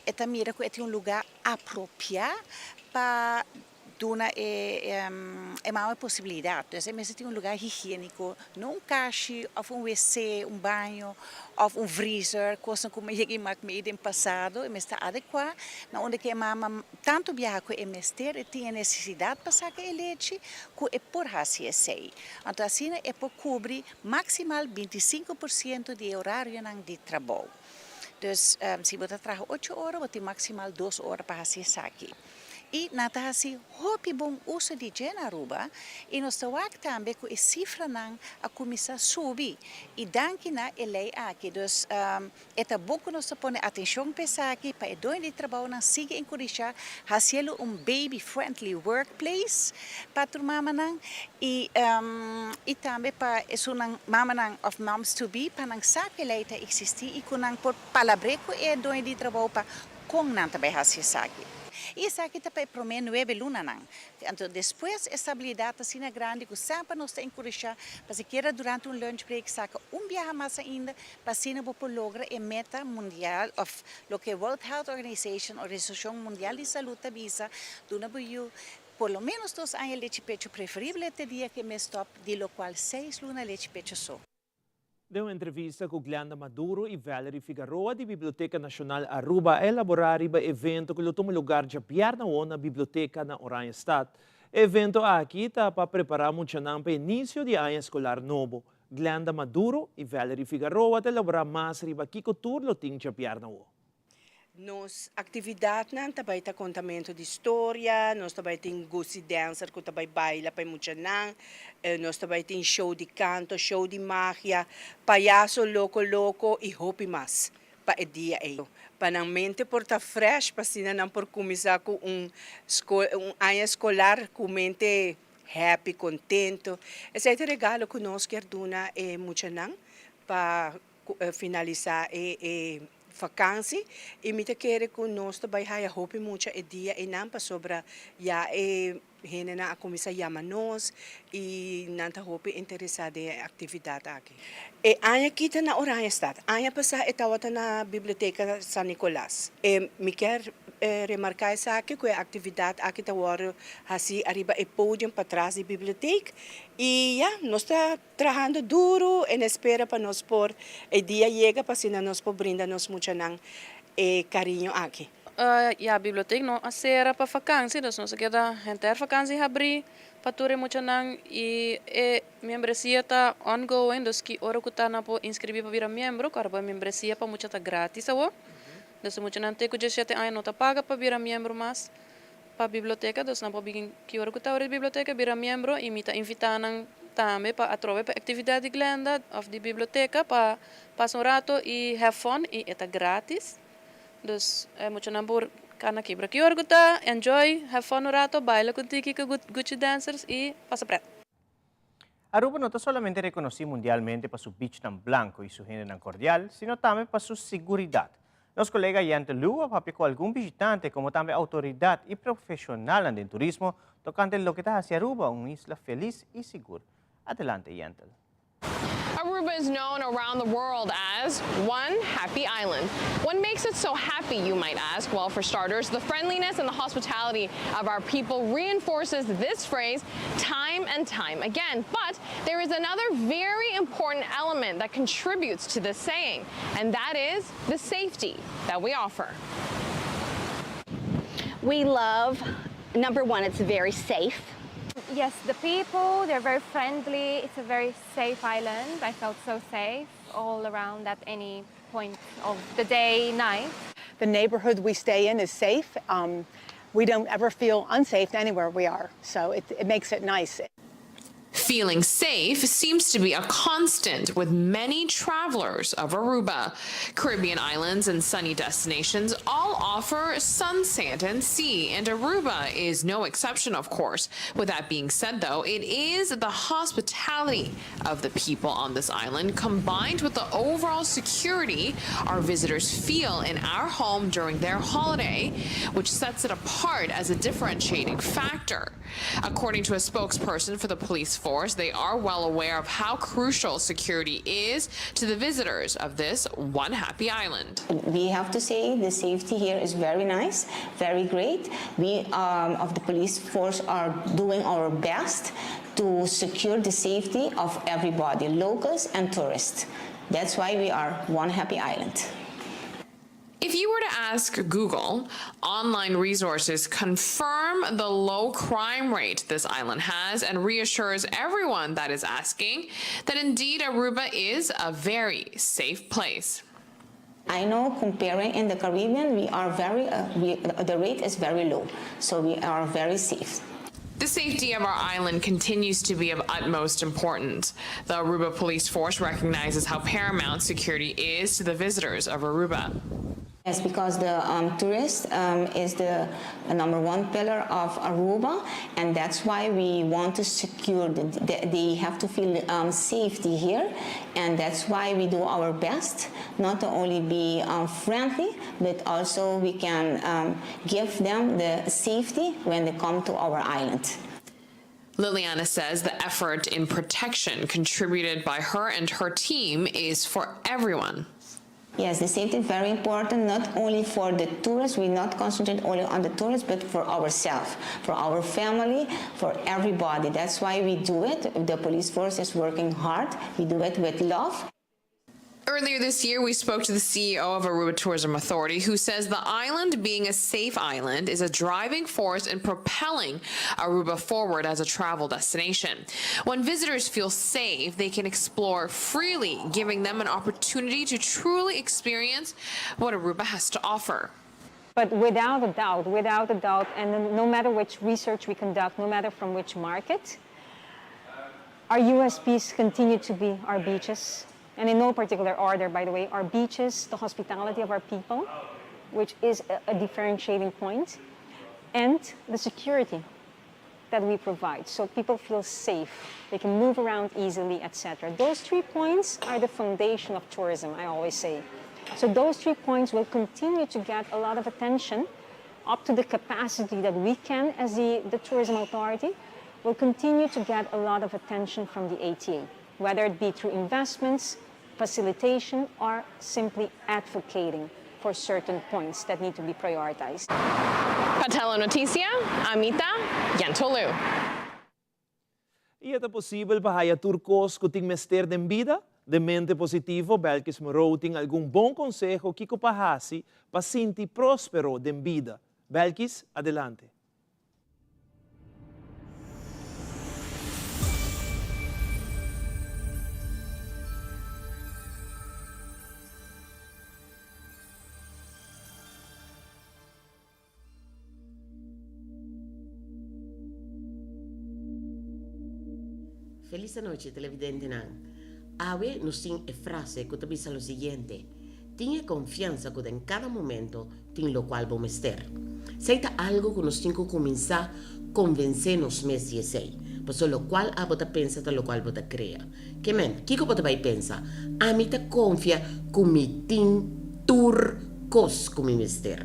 e ta mira ku e tin un lugá apropiá pa duna e e mama e posibilidat. Dus e mester tin un lugá higiéniko, no un kashi òf un wc, un baño òf un vriezer, kosnan ku mi a yega i mak mei den pasado. E mester ta adekuá na unda ku e mama Tantu biaha ku e mester e tin e nesesidat pa saka e lechi ku e por hasi esei. Anto asina e por kubri maksimal 25 por siento di e orarionan di trabou. Dus si bo ta traha ocho ora bo tin maksimal dos ora pa hasi esaki. I nan ta hasi hopi bon uso di dje na Aruba i nos ta wak tambe ku e sifranan a kuminsá subi i danki na e lei aki. Dus E ta bon ku nos ta pone atenshon pa esaki pa e doño di trabounan sigui enkurishá hasielo un baby friendly workplace pa tur mamanan i i tambe pa esunnan mamanan òf moms to be pa nan sa ku e lei ta eksistí i ku nan por palabr'é ku e doño di trabou pa kon nan ta bai hasi esaki. I esaki ta pa e promé nuebe lunanan. Anto despues e stabilidat ta asina grandi ku semper nos ta enkurishá pa sikiera durante un lunch break saka un biaha mas ainda Pa asina bo por logra e meta mundial of loke World Health Organization, Organisashon Mundial di Salud ta bisa, duna bo yu por lo menos dos aña lechi pecho preferible te dia ke mes stop, di lokual seis luna lechi pecho so. Den un entrevista ku Glenda Maduro i Valerie Figaroa di Biblioteca Nacional Aruba a elaborá riba e evento ku lo tuma lugar djabièrnè awor na biblioteca na Oranjestad. E evento aki ta pa prepará muchanan pa e inicio di aña eskolar nobo. Glenda Maduro i Valerie Figaroa ta elaborá mas riba kiko tur lo tin djabièrnè awo. Nos aktividatnan ta bai ta kontamentu di storia, nos ta bai tin Gusi Dancer ku ta bai baila pa e muchanan, nos ta bai tin show di kanto, show di magia, payaso loko loko i hopi mas. pa e dia ei. Pa nan mente por ta fresh pa asina nan por kuminsá ku un skol un aña eskolar ku mente happy, kontento. Esei ta e regalo ku nos kier duna e muchanan pa finalisá e e vakansi i mi ta kere ku nos ta bai haya hopi mucha e dia einan pasobra ya e Hendenan a kuminsá yama nos i nan ta hopi interesá den e aktividat aki. E aña aki ta na Oranjestad. Aña pasá e tabata na Biblioteka San Nicolas. E mi kier remarká esaki ku e aktividat aki ta wòrdu hasí ariba e podium patras di bibliotek i ya, nos ta trahando duru en espera pa nos por e dia yega pa asina nos por brinda nos muchanan e kariño aki. Ya bibliotek no a sera pa vakansi, dus nos a keda henter vakansi habrí pa tur e muchanan i e membresia ta ongoing, dus ki ora ku ta nan por inskribí pa bira miembro, ku arba e membresia pa mucha ta gratis awor. Dus e muchanan te ku diesshete aña no ta paga pa bira miembro mas pa biblioteka, dus nan por bigin ki ora ku ta ora di biblioteka bira miembro i mi ta invitá nan tambe pa atrobe pa e aktividat di Glenda òf di biblioteka pa pasa un rato i have fun i e ta gratis. Dus e muchanan por kana kibra ki ora ku ta, enjoy, have fun un rato, baila ku tiki ku Gucci Dancers i pasa pret. Aruba no ta solamente rekonosí mundialmente pa su beachnan blanko i su hendenan kordial, sino tambe pa su siguridat. Nos kolega Yente Lu a papia ku algun bishitante komo tambe outoridat i profeshonalnan den turismo tokante loke ta hasi Aruba un isla felis i sigur. Adelante Yentel. Aruba is known around the world as one happy island. What makes it so happy, you might ask? Well, for starters, the friendliness and the hospitality of our people reinforces this phrase time and time again. But there is another very important element that contributes to this saying, and that is the safety that we offer. We love, number one, it's very safe. Yes, the people, they're very friendly. It's a very safe island. I felt so safe all around at any point of the day, night. The neighborhood we stay in is safe. Um, we don't ever feel unsafe anywhere we are, so it, it makes it nice. Feeling safe seems to be a constant with many travelers of Aruba. Caribbean islands and sunny destinations all offer sun, sand, and sea, and Aruba is no exception, of course. With that being said, though, it is the hospitality of the people on this island combined with the overall security our visitors feel in our home during their holiday, which sets it apart as a differentiating factor. According to a spokesperson for the police force, they are well aware of how crucial security is to the visitors of this one happy island. We have to say the safety here is very nice, very great. We um, of the police force are doing our best to secure the safety of everybody, locals and tourists. That's why we are one happy island. If you were to ask Google, online resources confirm the low crime rate this island has and reassures everyone that is asking that indeed Aruba is a very safe place. I know comparing in the Caribbean, we are very, uh, we, the rate is very low, so we are very safe. The safety of our island continues to be of utmost importance. The Aruba Police Force recognizes how paramount security is to the visitors of Aruba. Yes, because the um, tourist um, is the number one pillar of Aruba, and that's why we want to secure, the, the, they have to feel um, safety here, and that's why we do our best, not to only be um, friendly, but also we can um, give them the safety when they come to our island. Liliana says the effort in protection contributed by her and her team is for everyone. Yes, the safety is very important, not only for the tourists, we not concentrate only on the tourists, but for ourselves, for our family, for everybody. That's why we do it. The police force is working hard. We do it with love. Earlier this year, we spoke to the CEO of Aruba Tourism Authority, who says the island being a safe island is a driving force in propelling Aruba forward as a travel destination. When visitors feel safe, they can explore freely, giving them an opportunity to truly experience what Aruba has to offer. But without a doubt, without a doubt, and no matter which research we conduct, no matter from which market, our USPs continue to be our beaches. And in no particular order, by the way, our beaches, the hospitality of our people, which is a, a differentiating point, and the security that we provide. So people feel safe, they can move around easily, etc. Those three points are the foundation of tourism, I always say. So those three points will continue to get a lot of attention up to the capacity that we can as the, the tourism authority, will continue to get a lot of attention from the ATA, whether it be through investments, facilitation, or simply advocating for certain points that need to be prioritized. Pa Telenoticia, ami ta Yentl Lu. Y ta posibel pa haya tur cos cu tin mester den bida? Den Mente Positivo, Belkis Moreau tin algun bon conseho kico pa haci pa sinti prospero den bida. Belkis, adelante. Felis anochi televidentenan. Awe nos tin e frase ku ta bisa lo siguiente, Tin e konfiansa ku den kada momento tin lokual bo mester. Esei ta algu ku nos tin ku kuminsá konvensé nos mes di esei, pasobra lokual abo ta pensa ta lokual bo ta krea. Ke men, kiko bo ta bai pensa? Ami ta konfia ku mi tin tur kos ku mi mester.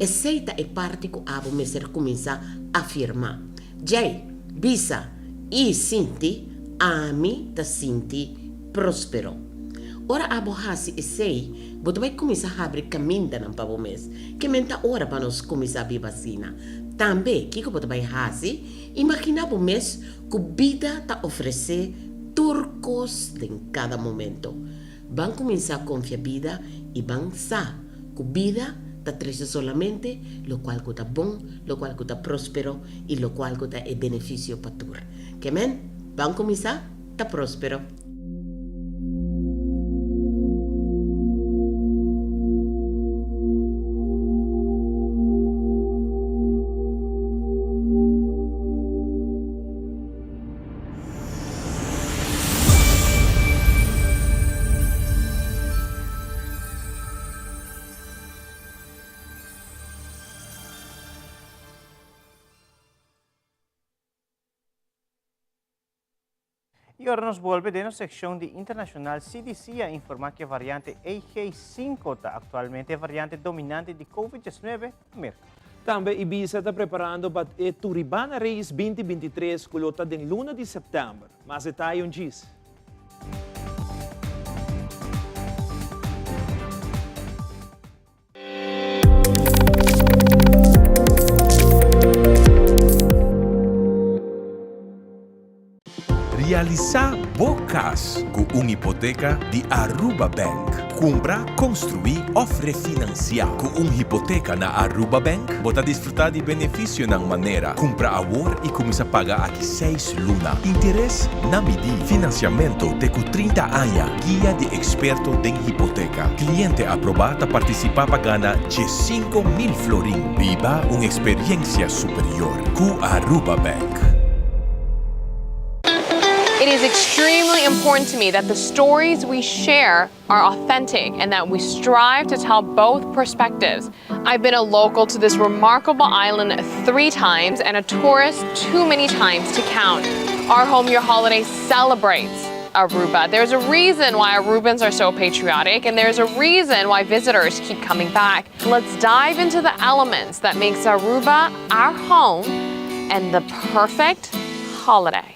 Esei ta e parti ku abo mester kuminsá afirmá. Djei, bisa i sinti, Ami ta sinti próspero. Ora abo hasi esei, bo ta bai kuminsá habri kamindanan pa bo mes. Ke men ta ora pa nos kuminsá biba asina. Tambe, kiko bo ta bai hasi? Imaginá bo mes ku bida ta ofresé tur kos den kada momento. Ban kuminsá konfia bida i ban sa ku bida ta trese solamente lokual ku ta bon, lokual ku ta próspero i lokual ku ta e benefisio pa tur. Ke men, ban kuminsá ta próspero! Y ora nos bolbe den nos seccion di internacional, CDC a informa cu e variante EG5 ta actualmente e variante dominante di COVID-19 na Merca. Tambe Ibiza ta preparando pa e Turibana Race 2023 cu lo ta den luna di september. Mas detaye un djis. Realisá bo kas ku un hipoteka di Aruba Bank. Kumpra, konstruí òf refinansiá. Ku un hipoteka na Aruba Bank, bo ta disfrutá di benefisionan manera, kumpra awor i kuminsá paga aki seis luna, interes na midí, finansiamentu te ku 30 aña, Guia di eksperto den hipoteka. Kliente aprobá ta partisipá pa gana 15,000 florin. Biba un eksperiencia superior ku Aruba Bank. It is extremely important to me that the stories we share are authentic and that we strive to tell both perspectives. I've been a local to this remarkable island three times and a tourist too many times to count. Our Home Your Holiday celebrates Aruba. There's a reason why Arubans are so patriotic and there's a reason why visitors keep coming back. Let's dive into the elements that makes Aruba our home and the perfect holiday.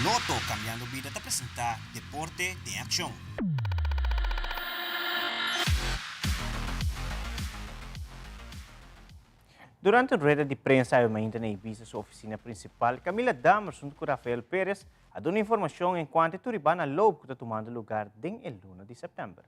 Lotto Cambiando Bida ta presenta Deporte den Accion. Durante un rueda di prensa awe mainta na Ibiza su oficina principal, Camila Dammers hunto cu Rafael Perez a duna informacion encuanto e Turibana Loop cu ta tumando lugar den e luna di september.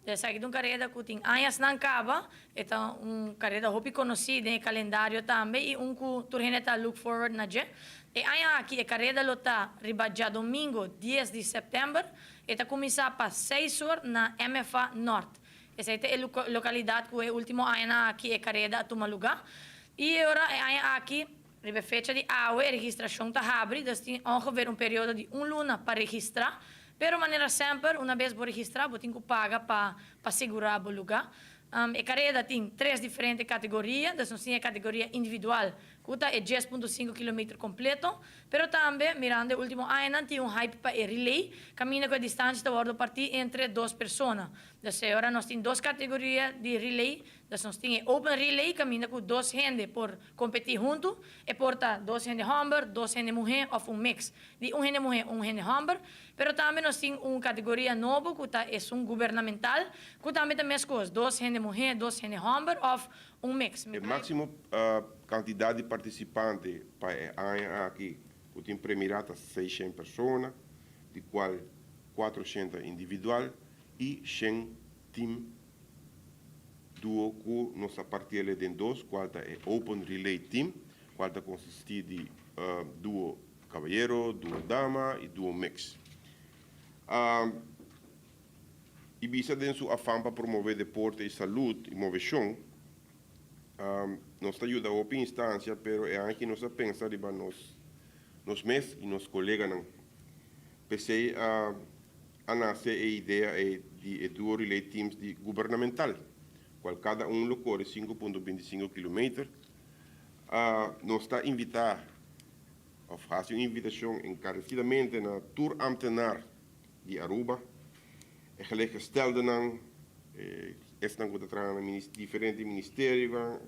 Esaki ta un kareda ku tin añasnan kaba. E ta un kareda hopi konosí den e kalendario tambe i un ku tur hende ta look forward na dje. E aña aki e kareda lo ta riba djadomingo dies di sèptèmber. E ta kuminsá pa seis or na MFA Nort. Esei ta e lokalidat ku e último añanan aki e kareda a tuma lugá. I e ora e aña aki riba e fecha di awe e registrashon ta habri, dus tin ongeveer un periodo di un luna pa registrá. Pero manera semper, una bes bo registrá bo tin ku paga pa pa sigurá bo lugá. E kareda tin tres diferente kategoria, dus nos tin e kategoria individual ku ta e 10.5 kilometer kompleto, pero tambe mirando e último añanan tin un hype pa e relay, kaminda ku e distansia ta wòrdu partí entre dos persona. Dus e ora nos tin dos kategoria di relay, dus nos tin e open relay kaminda ku dos hende por kompetí huntu, e por ta dos hende hòmber, dos hende muhé òf un mix di un hende muhé un hende hòmber, pero tambe nos tin un kategoria nobo ku ta esun gubernamental ku tambe ta meskos, dos hende muhé, dos hende hòmber òf un mix. E máksimo kantidat di partisipante pa e aña aki ku tin premirá ta seishent persona, di kual kuatroshenta individual i shen tim duo ku nos a partiel den dos, kual ta e Open Relay Team, kual ta konsistí di duo kabayero, duo dama i duo mix. Ibisa den su afan pa promove deporte i salud i moveshon, nos ta yuda hopi instansia, pero e aña aki nos a pensa riba nos nos mes i nos koleganan. P'esei a a nase e idea ei di e duo relay teams di gubernamental, kual kada un lo kore 5.25 kilometer. Nos ta invitá òf hasi un invitashon enkaresidamente na tur ámtenar di Aruba, e gelijkgesteldenan, esnan ku ta traha na diferente ministerionan,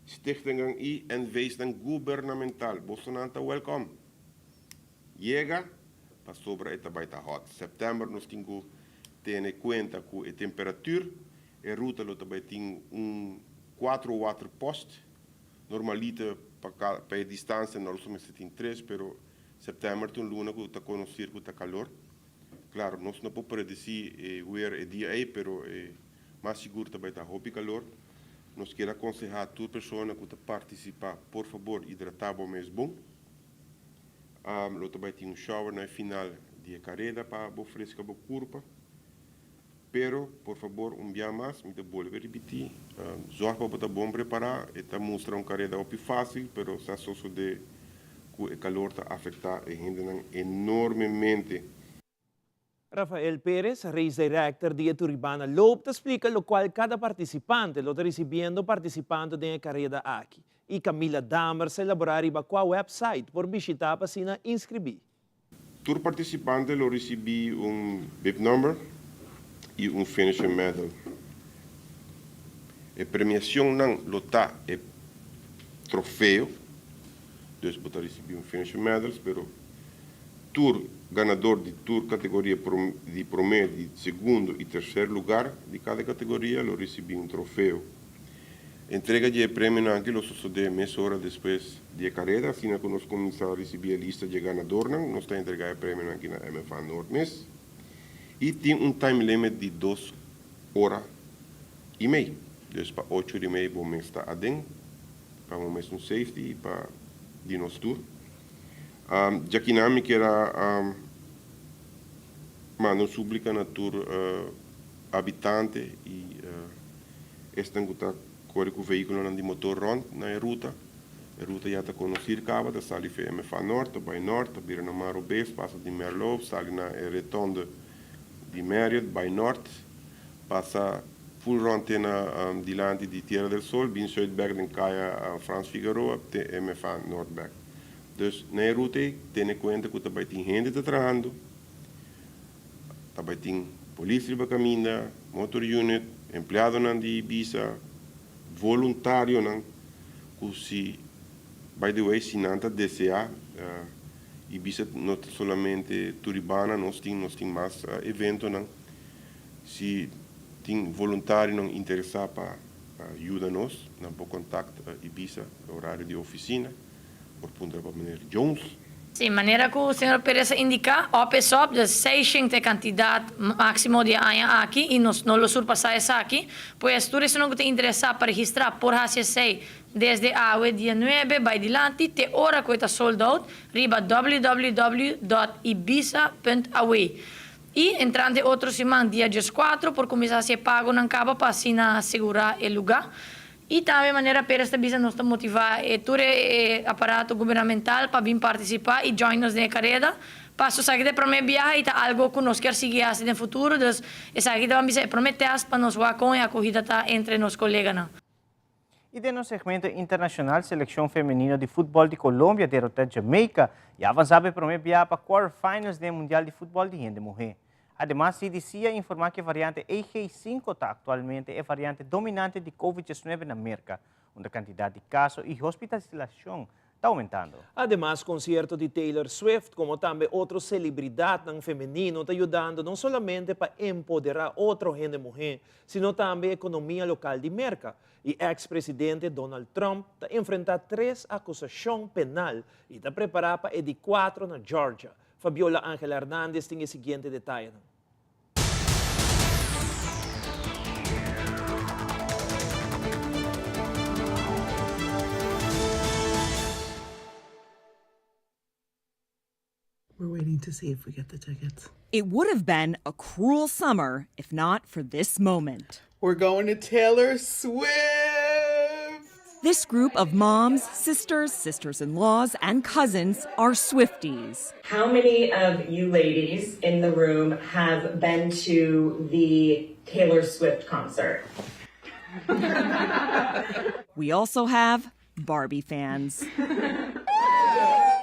stichtingen i NV's-nan gubernamental. Bosonan ta wèlkòm. Yega, pasobra e ta bai ta hòt. Sèptèmber nos tin ku tene kuenta ku e temperatur. E ruta lo ta bai tin un kuatro water post. Normaliter pa pa e distansia no lo mester tin tres, pero sèptèmber ta un luna ku ta konosir ku ta kalor. Klaro, nos no por predesí e weer e dia ei, pero e mas sigur ta bai ta hopi kalor. Nos kier akonsehá tur persona ku ta partisipá, por fabor hidratá bo mes bon. Lo ta bai tin un shower na e final di e kareda pa bo freska bo kurpa. Pero, por fabor, un bia mas, mi ta bolbe ripití, zòrg pa bo ta bon prepará. E ta mustra un kareda hopi fásil, pero sa sosodé ku e kalor ta afektá e hendenan enormemente. Rafael Perez, race director di e Turibana Loop ta splica locual cada participante lo ta ricibiendo participando den e careda aki. Y Camila Dammers ta elabora riba cua website por bishita pa asina inscribi. Tur participante lo ricibi un bib number y un finisher medal. E premiacionnan lo ta e trofeo, dus bo ta ricibi un finisher medals, pero Tur ganador di tur categoria di prome, di segundo y tercer lugar di cada categoria lo ricibi un trofeo. Entrega di e premionan aki lo sosode mesora despues di e careda, asina cu nos cuminsa ricibi e lista di e ganadornan, nos ta entrega e premionan aki na MFA Noord mes. Y tin un time limit di dos ora y mei, dus pa ocho ora y mei bo mes ta aden, pa bo mes un safety y pa di nos tur. Djakinan mi kier a manda un suplika na tur habitante i esnan ku ta kore ku vehíkulonan di motor rònt na e ruta. E ruta ya ta konosir kaba, ta sali for MFA Nort, ta bai nort, ta bira na Maro Bes, pasa di Merloof, sali na e retonde di Marriott, bai nort, pasa ful rònt te na dilanti di Tierra del Sol, bin sùit bèk den kaya Frans Figaroa te MFA Nort bèk. Dus na e ruta ei tene kuenta ku ta bai tin hende ta trahando, ta bai tin polis riba kaminda, motor unit, empleadonan di Ibisa, voluntarionan ku si, by the way, si nan ta deseá. Ibisa no ta solamente Turibana nos tin, nos tin mas eventonan. Si tin voluntarionan interesá pa yuda nos, nan por kontakt Ibisa horario di ofisina. Por puntra pa meneer Jones. Sí, manera ku señor Perez a indiká, òp es òp, dus seishent ta e kantidat máksimo di e aña aki i nos no lo surpasá esaki. Pues tur esunnan ku ta interesá pa registrá por hasi esei desde awe dia nuebe bai dilanti te ora ku e ta sold out riba www dòt ibisa punt aw. I entrante otro siman dia dieskuatro por kuminsá hasi e pagonan kaba pa asina sigurá e lugá. I tambe manera Perez ta bisa nos ta motivá e tur e aparato gubernamental pa bin partisipá i join nos den e kareda. Paso esaki ta e promé biaha i ta algo ku nos kier sigui hasi den futuro, dus esaki ta ban bisa e promé tèst pa nos wak kon e akohida ta entre nos koleganan. I den nos segmento internashonal selekshon femenino di futbòl di Colombia derotá Jamaica i a avansá pa e promé biaha pa quarterfinals den e mundial di futbòl di hende muhé. Ademas, CDC a informá ku e variante EG5 ta aktualmente e variante dominante di Covid diesnuebe na Merka, unda kantidat di kaso i hospitalisilashon ta oumentando. Ademas, konsierto di Taylor Swift komo tambe otro selibridatnan femenino ta yudando no solamente pa empoderá otro hende muhé, sino tambe ekonomia lokal di Merka. I eks presidente Donald Trump ta enfrentá tres akusashon penal i ta prepará pa e di kuatro na Georgia. Fabiola Angela Hernandez tin e siguiente detayenan. We're waiting to see if we get the tickets. It would have been a cruel summer if not for this moment. We're going to Taylor Swift! This group of moms, sisters, sisters in laws, and cousins are Swifties. How many of you ladies in the room have been to the Taylor Swift concert? We also have Barbie fans.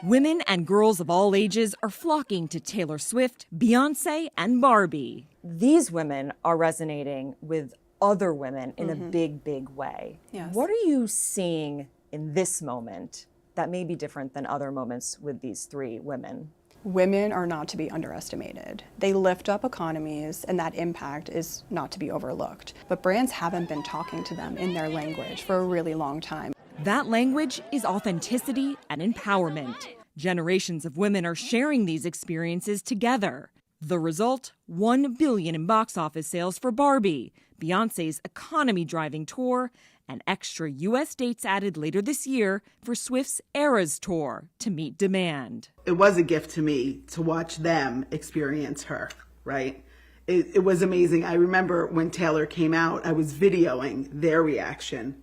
Women and girls of all ages are flocking to Taylor Swift, Beyonce, and Barbie. These women are resonating with other women in mm-hmm. a big, big way. Yes. What are you seeing in this moment that may be different than other moments with these three women? Women are not to be underestimated. They lift up economies, and that impact is not to be overlooked. But brands haven't been talking to them in their language for a really long time. That language is authenticity and empowerment. Generations of women are sharing these experiences together. The result 1 billion in box office sales for Barbie, Beyonce's economy driving tour, and extra U.S. dates added later this year for Swift's Eras Tour to meet demand. It was a gift to me to watch them experience her, right? It, it was amazing. I remember when Taylor came out, I was videoing their reaction.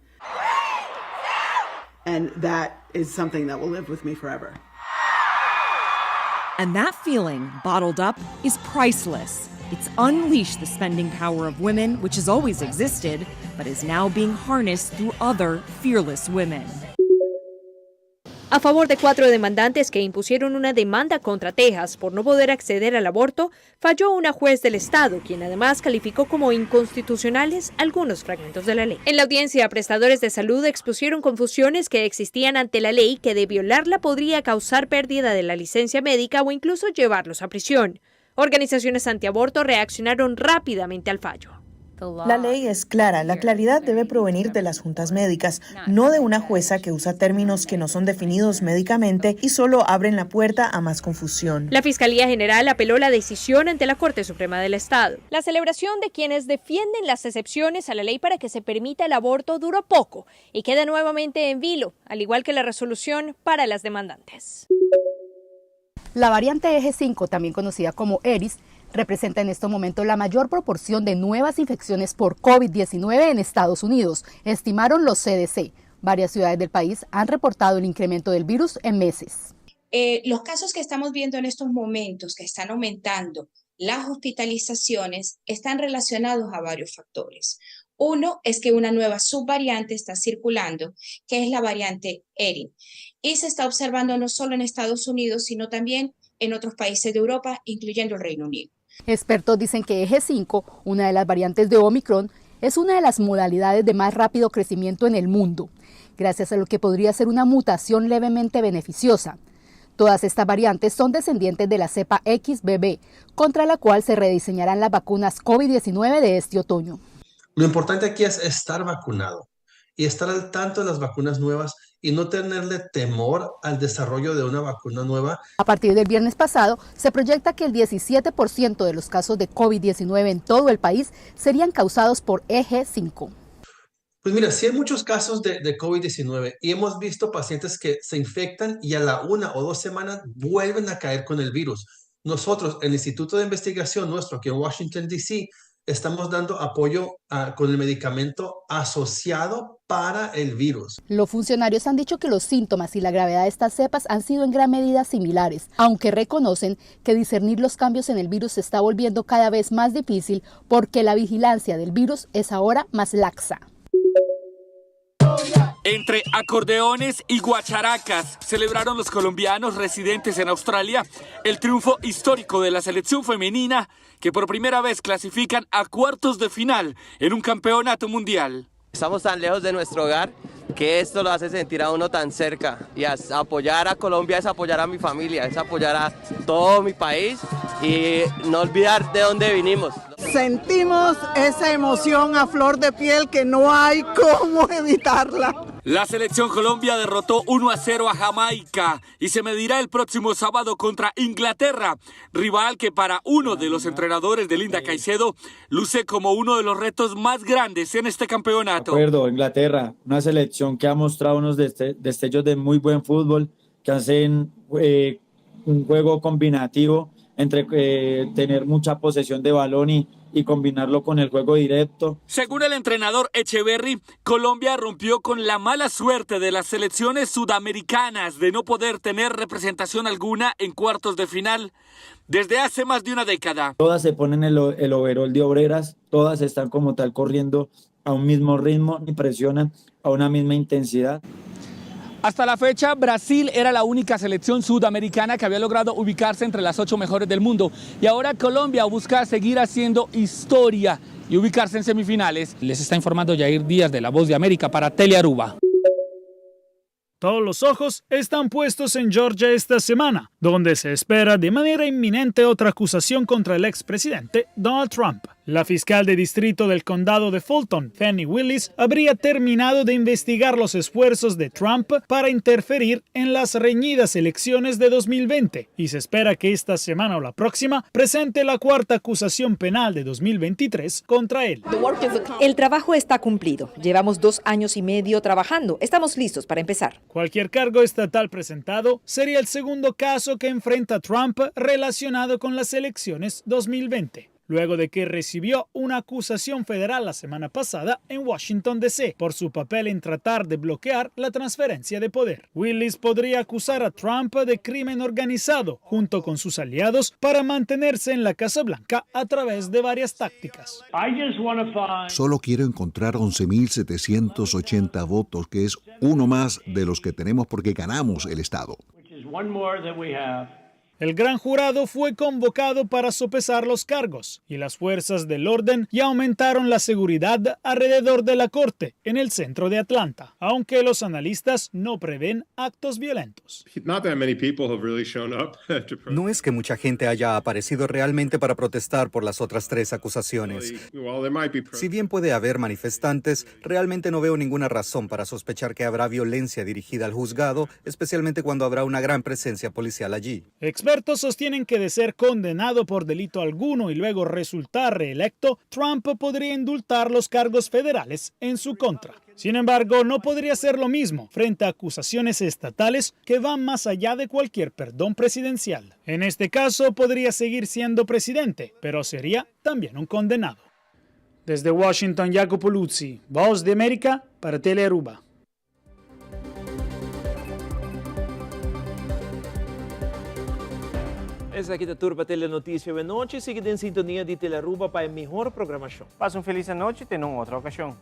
And that is something that will live with me forever. And that feeling, bottled up, is priceless. It's unleashed the spending power of women, which has always existed, but is now being harnessed through other fearless women. A favor de cuatro demandantes que impusieron una demanda contra Texas por no poder acceder al aborto, falló una juez del estado, quien además calificó como inconstitucionales algunos fragmentos de la ley. En la audiencia, prestadores de salud expusieron confusiones que existían ante la ley que de violarla podría causar pérdida de la licencia médica o incluso llevarlos a prisión. Organizaciones antiaborto reaccionaron rápidamente al fallo. La ley es clara. La claridad debe provenir de las juntas médicas, no de una jueza que usa términos que no son definidos médicamente y solo abren la puerta a más confusión. La Fiscalía General apeló la decisión ante la Corte Suprema del Estado. La celebración de quienes defienden las excepciones a la ley para que se permita el aborto duró poco y queda nuevamente en vilo, al igual que la resolución para las demandantes. La variante Eje 5, también conocida como ERIS, representa en este momento la mayor proporción de nuevas infecciones por COVID-19 en Estados Unidos, estimaron los CDC. Varias ciudades del país han reportado el incremento del virus en meses. Eh, los casos que estamos viendo en estos momentos, que están aumentando las hospitalizaciones, están relacionados a varios factores. Uno es que una nueva subvariante está circulando, que es la variante Erin, y se está observando no solo en Estados Unidos, sino también en otros países de Europa, incluyendo el Reino Unido. Expertos dicen que Eje 5, una de las variantes de Omicron, es una de las modalidades de más rápido crecimiento en el mundo, gracias a lo que podría ser una mutación levemente beneficiosa. Todas estas variantes son descendientes de la cepa XBB, contra la cual se rediseñarán las vacunas COVID-19 de este otoño. Lo importante aquí es estar vacunado y estar al tanto de las vacunas nuevas y no tenerle temor al desarrollo de una vacuna nueva. A partir del viernes pasado, se proyecta que el 17% de los casos de COVID-19 en todo el país serían causados por EG5. Pues mira, sí hay muchos casos de, de COVID-19 y hemos visto pacientes que se infectan y a la una o dos semanas vuelven a caer con el virus. Nosotros, el Instituto de Investigación nuestro aquí en Washington, D.C., estamos dando apoyo ah, con el medicamento asociado para el virus. Los funcionarios han dicho que los síntomas y la gravedad de estas cepas han sido en gran medida similares, aunque reconocen que discernir los cambios en el virus se está volviendo cada vez más difícil porque la vigilancia del virus es ahora más laxa. Entre acordeones y guacharacas celebraron los colombianos residentes en Australia el triunfo histórico de la selección femenina que por primera vez clasifican a cuartos de final en un campeonato mundial. Estamos tan lejos de nuestro hogar que esto lo hace sentir a uno tan cerca y apoyar a Colombia es apoyar a mi familia, es apoyar a todo mi país y no olvidar de dónde vinimos. Sentimos esa emoción a flor de piel que no hay cómo evitarla. La selección Colombia derrotó 1 a 0 a Jamaica y se medirá el próximo sábado contra Inglaterra, rival que para uno de los entrenadores de Linda Caicedo luce como uno de los retos más grandes en este campeonato. De acuerdo, Inglaterra, una selección que ha mostrado unos destellos de muy buen fútbol, que hacen eh, un juego combinativo entre eh, tener mucha posesión de balón y, y combinarlo con el juego directo. Según el entrenador Echeverry, Colombia rompió con la mala suerte de las selecciones sudamericanas de no poder tener representación alguna en cuartos de final desde hace más de una década. Todas se ponen el, el overol de obreras, todas están como tal corriendo a un mismo ritmo y presionan a una misma intensidad. Hasta la fecha, Brasil era la única selección sudamericana que había logrado ubicarse entre las ocho mejores del mundo. Y ahora Colombia busca seguir haciendo historia y ubicarse en semifinales. Les está informando Jair Díaz de La Voz de América para Telearuba. Todos los ojos están puestos en Georgia esta semana, donde se espera de manera inminente otra acusación contra el expresidente Donald Trump. La fiscal de distrito del condado de Fulton, Fanny Willis, habría terminado de investigar los esfuerzos de Trump para interferir en las reñidas elecciones de 2020 y se espera que esta semana o la próxima presente la cuarta acusación penal de 2023 contra él. El trabajo está cumplido. Llevamos dos años y medio trabajando. Estamos listos para empezar. Cualquier cargo estatal presentado sería el segundo caso que enfrenta Trump relacionado con las elecciones 2020 luego de que recibió una acusación federal la semana pasada en Washington, D.C. por su papel en tratar de bloquear la transferencia de poder. Willis podría acusar a Trump de crimen organizado junto con sus aliados para mantenerse en la Casa Blanca a través de varias tácticas. Solo quiero encontrar 11.780 votos, que es uno más de los que tenemos porque ganamos el Estado. El gran jurado fue convocado para sopesar los cargos y las fuerzas del orden ya aumentaron la seguridad alrededor de la corte en el centro de Atlanta, aunque los analistas no prevén actos violentos. No es que mucha gente haya aparecido realmente para protestar por las otras tres acusaciones. Si bien puede haber manifestantes, realmente no veo ninguna razón para sospechar que habrá violencia dirigida al juzgado, especialmente cuando habrá una gran presencia policial allí. Expertos sostienen que de ser condenado por delito alguno y luego resultar reelecto, Trump podría indultar los cargos federales en su contra. Sin embargo, no podría ser lo mismo frente a acusaciones estatales que van más allá de cualquier perdón presidencial. En este caso, podría seguir siendo presidente, pero sería también un condenado. Desde Washington, Jacopo Luzzi, Voz de América para Telearuba. Esaki ta tur pa Telenoticia awe nochi. Sigui den sintonia di Telearuba pa e mihor programacion. Pasa un feliz anochi te na un otro ocasion.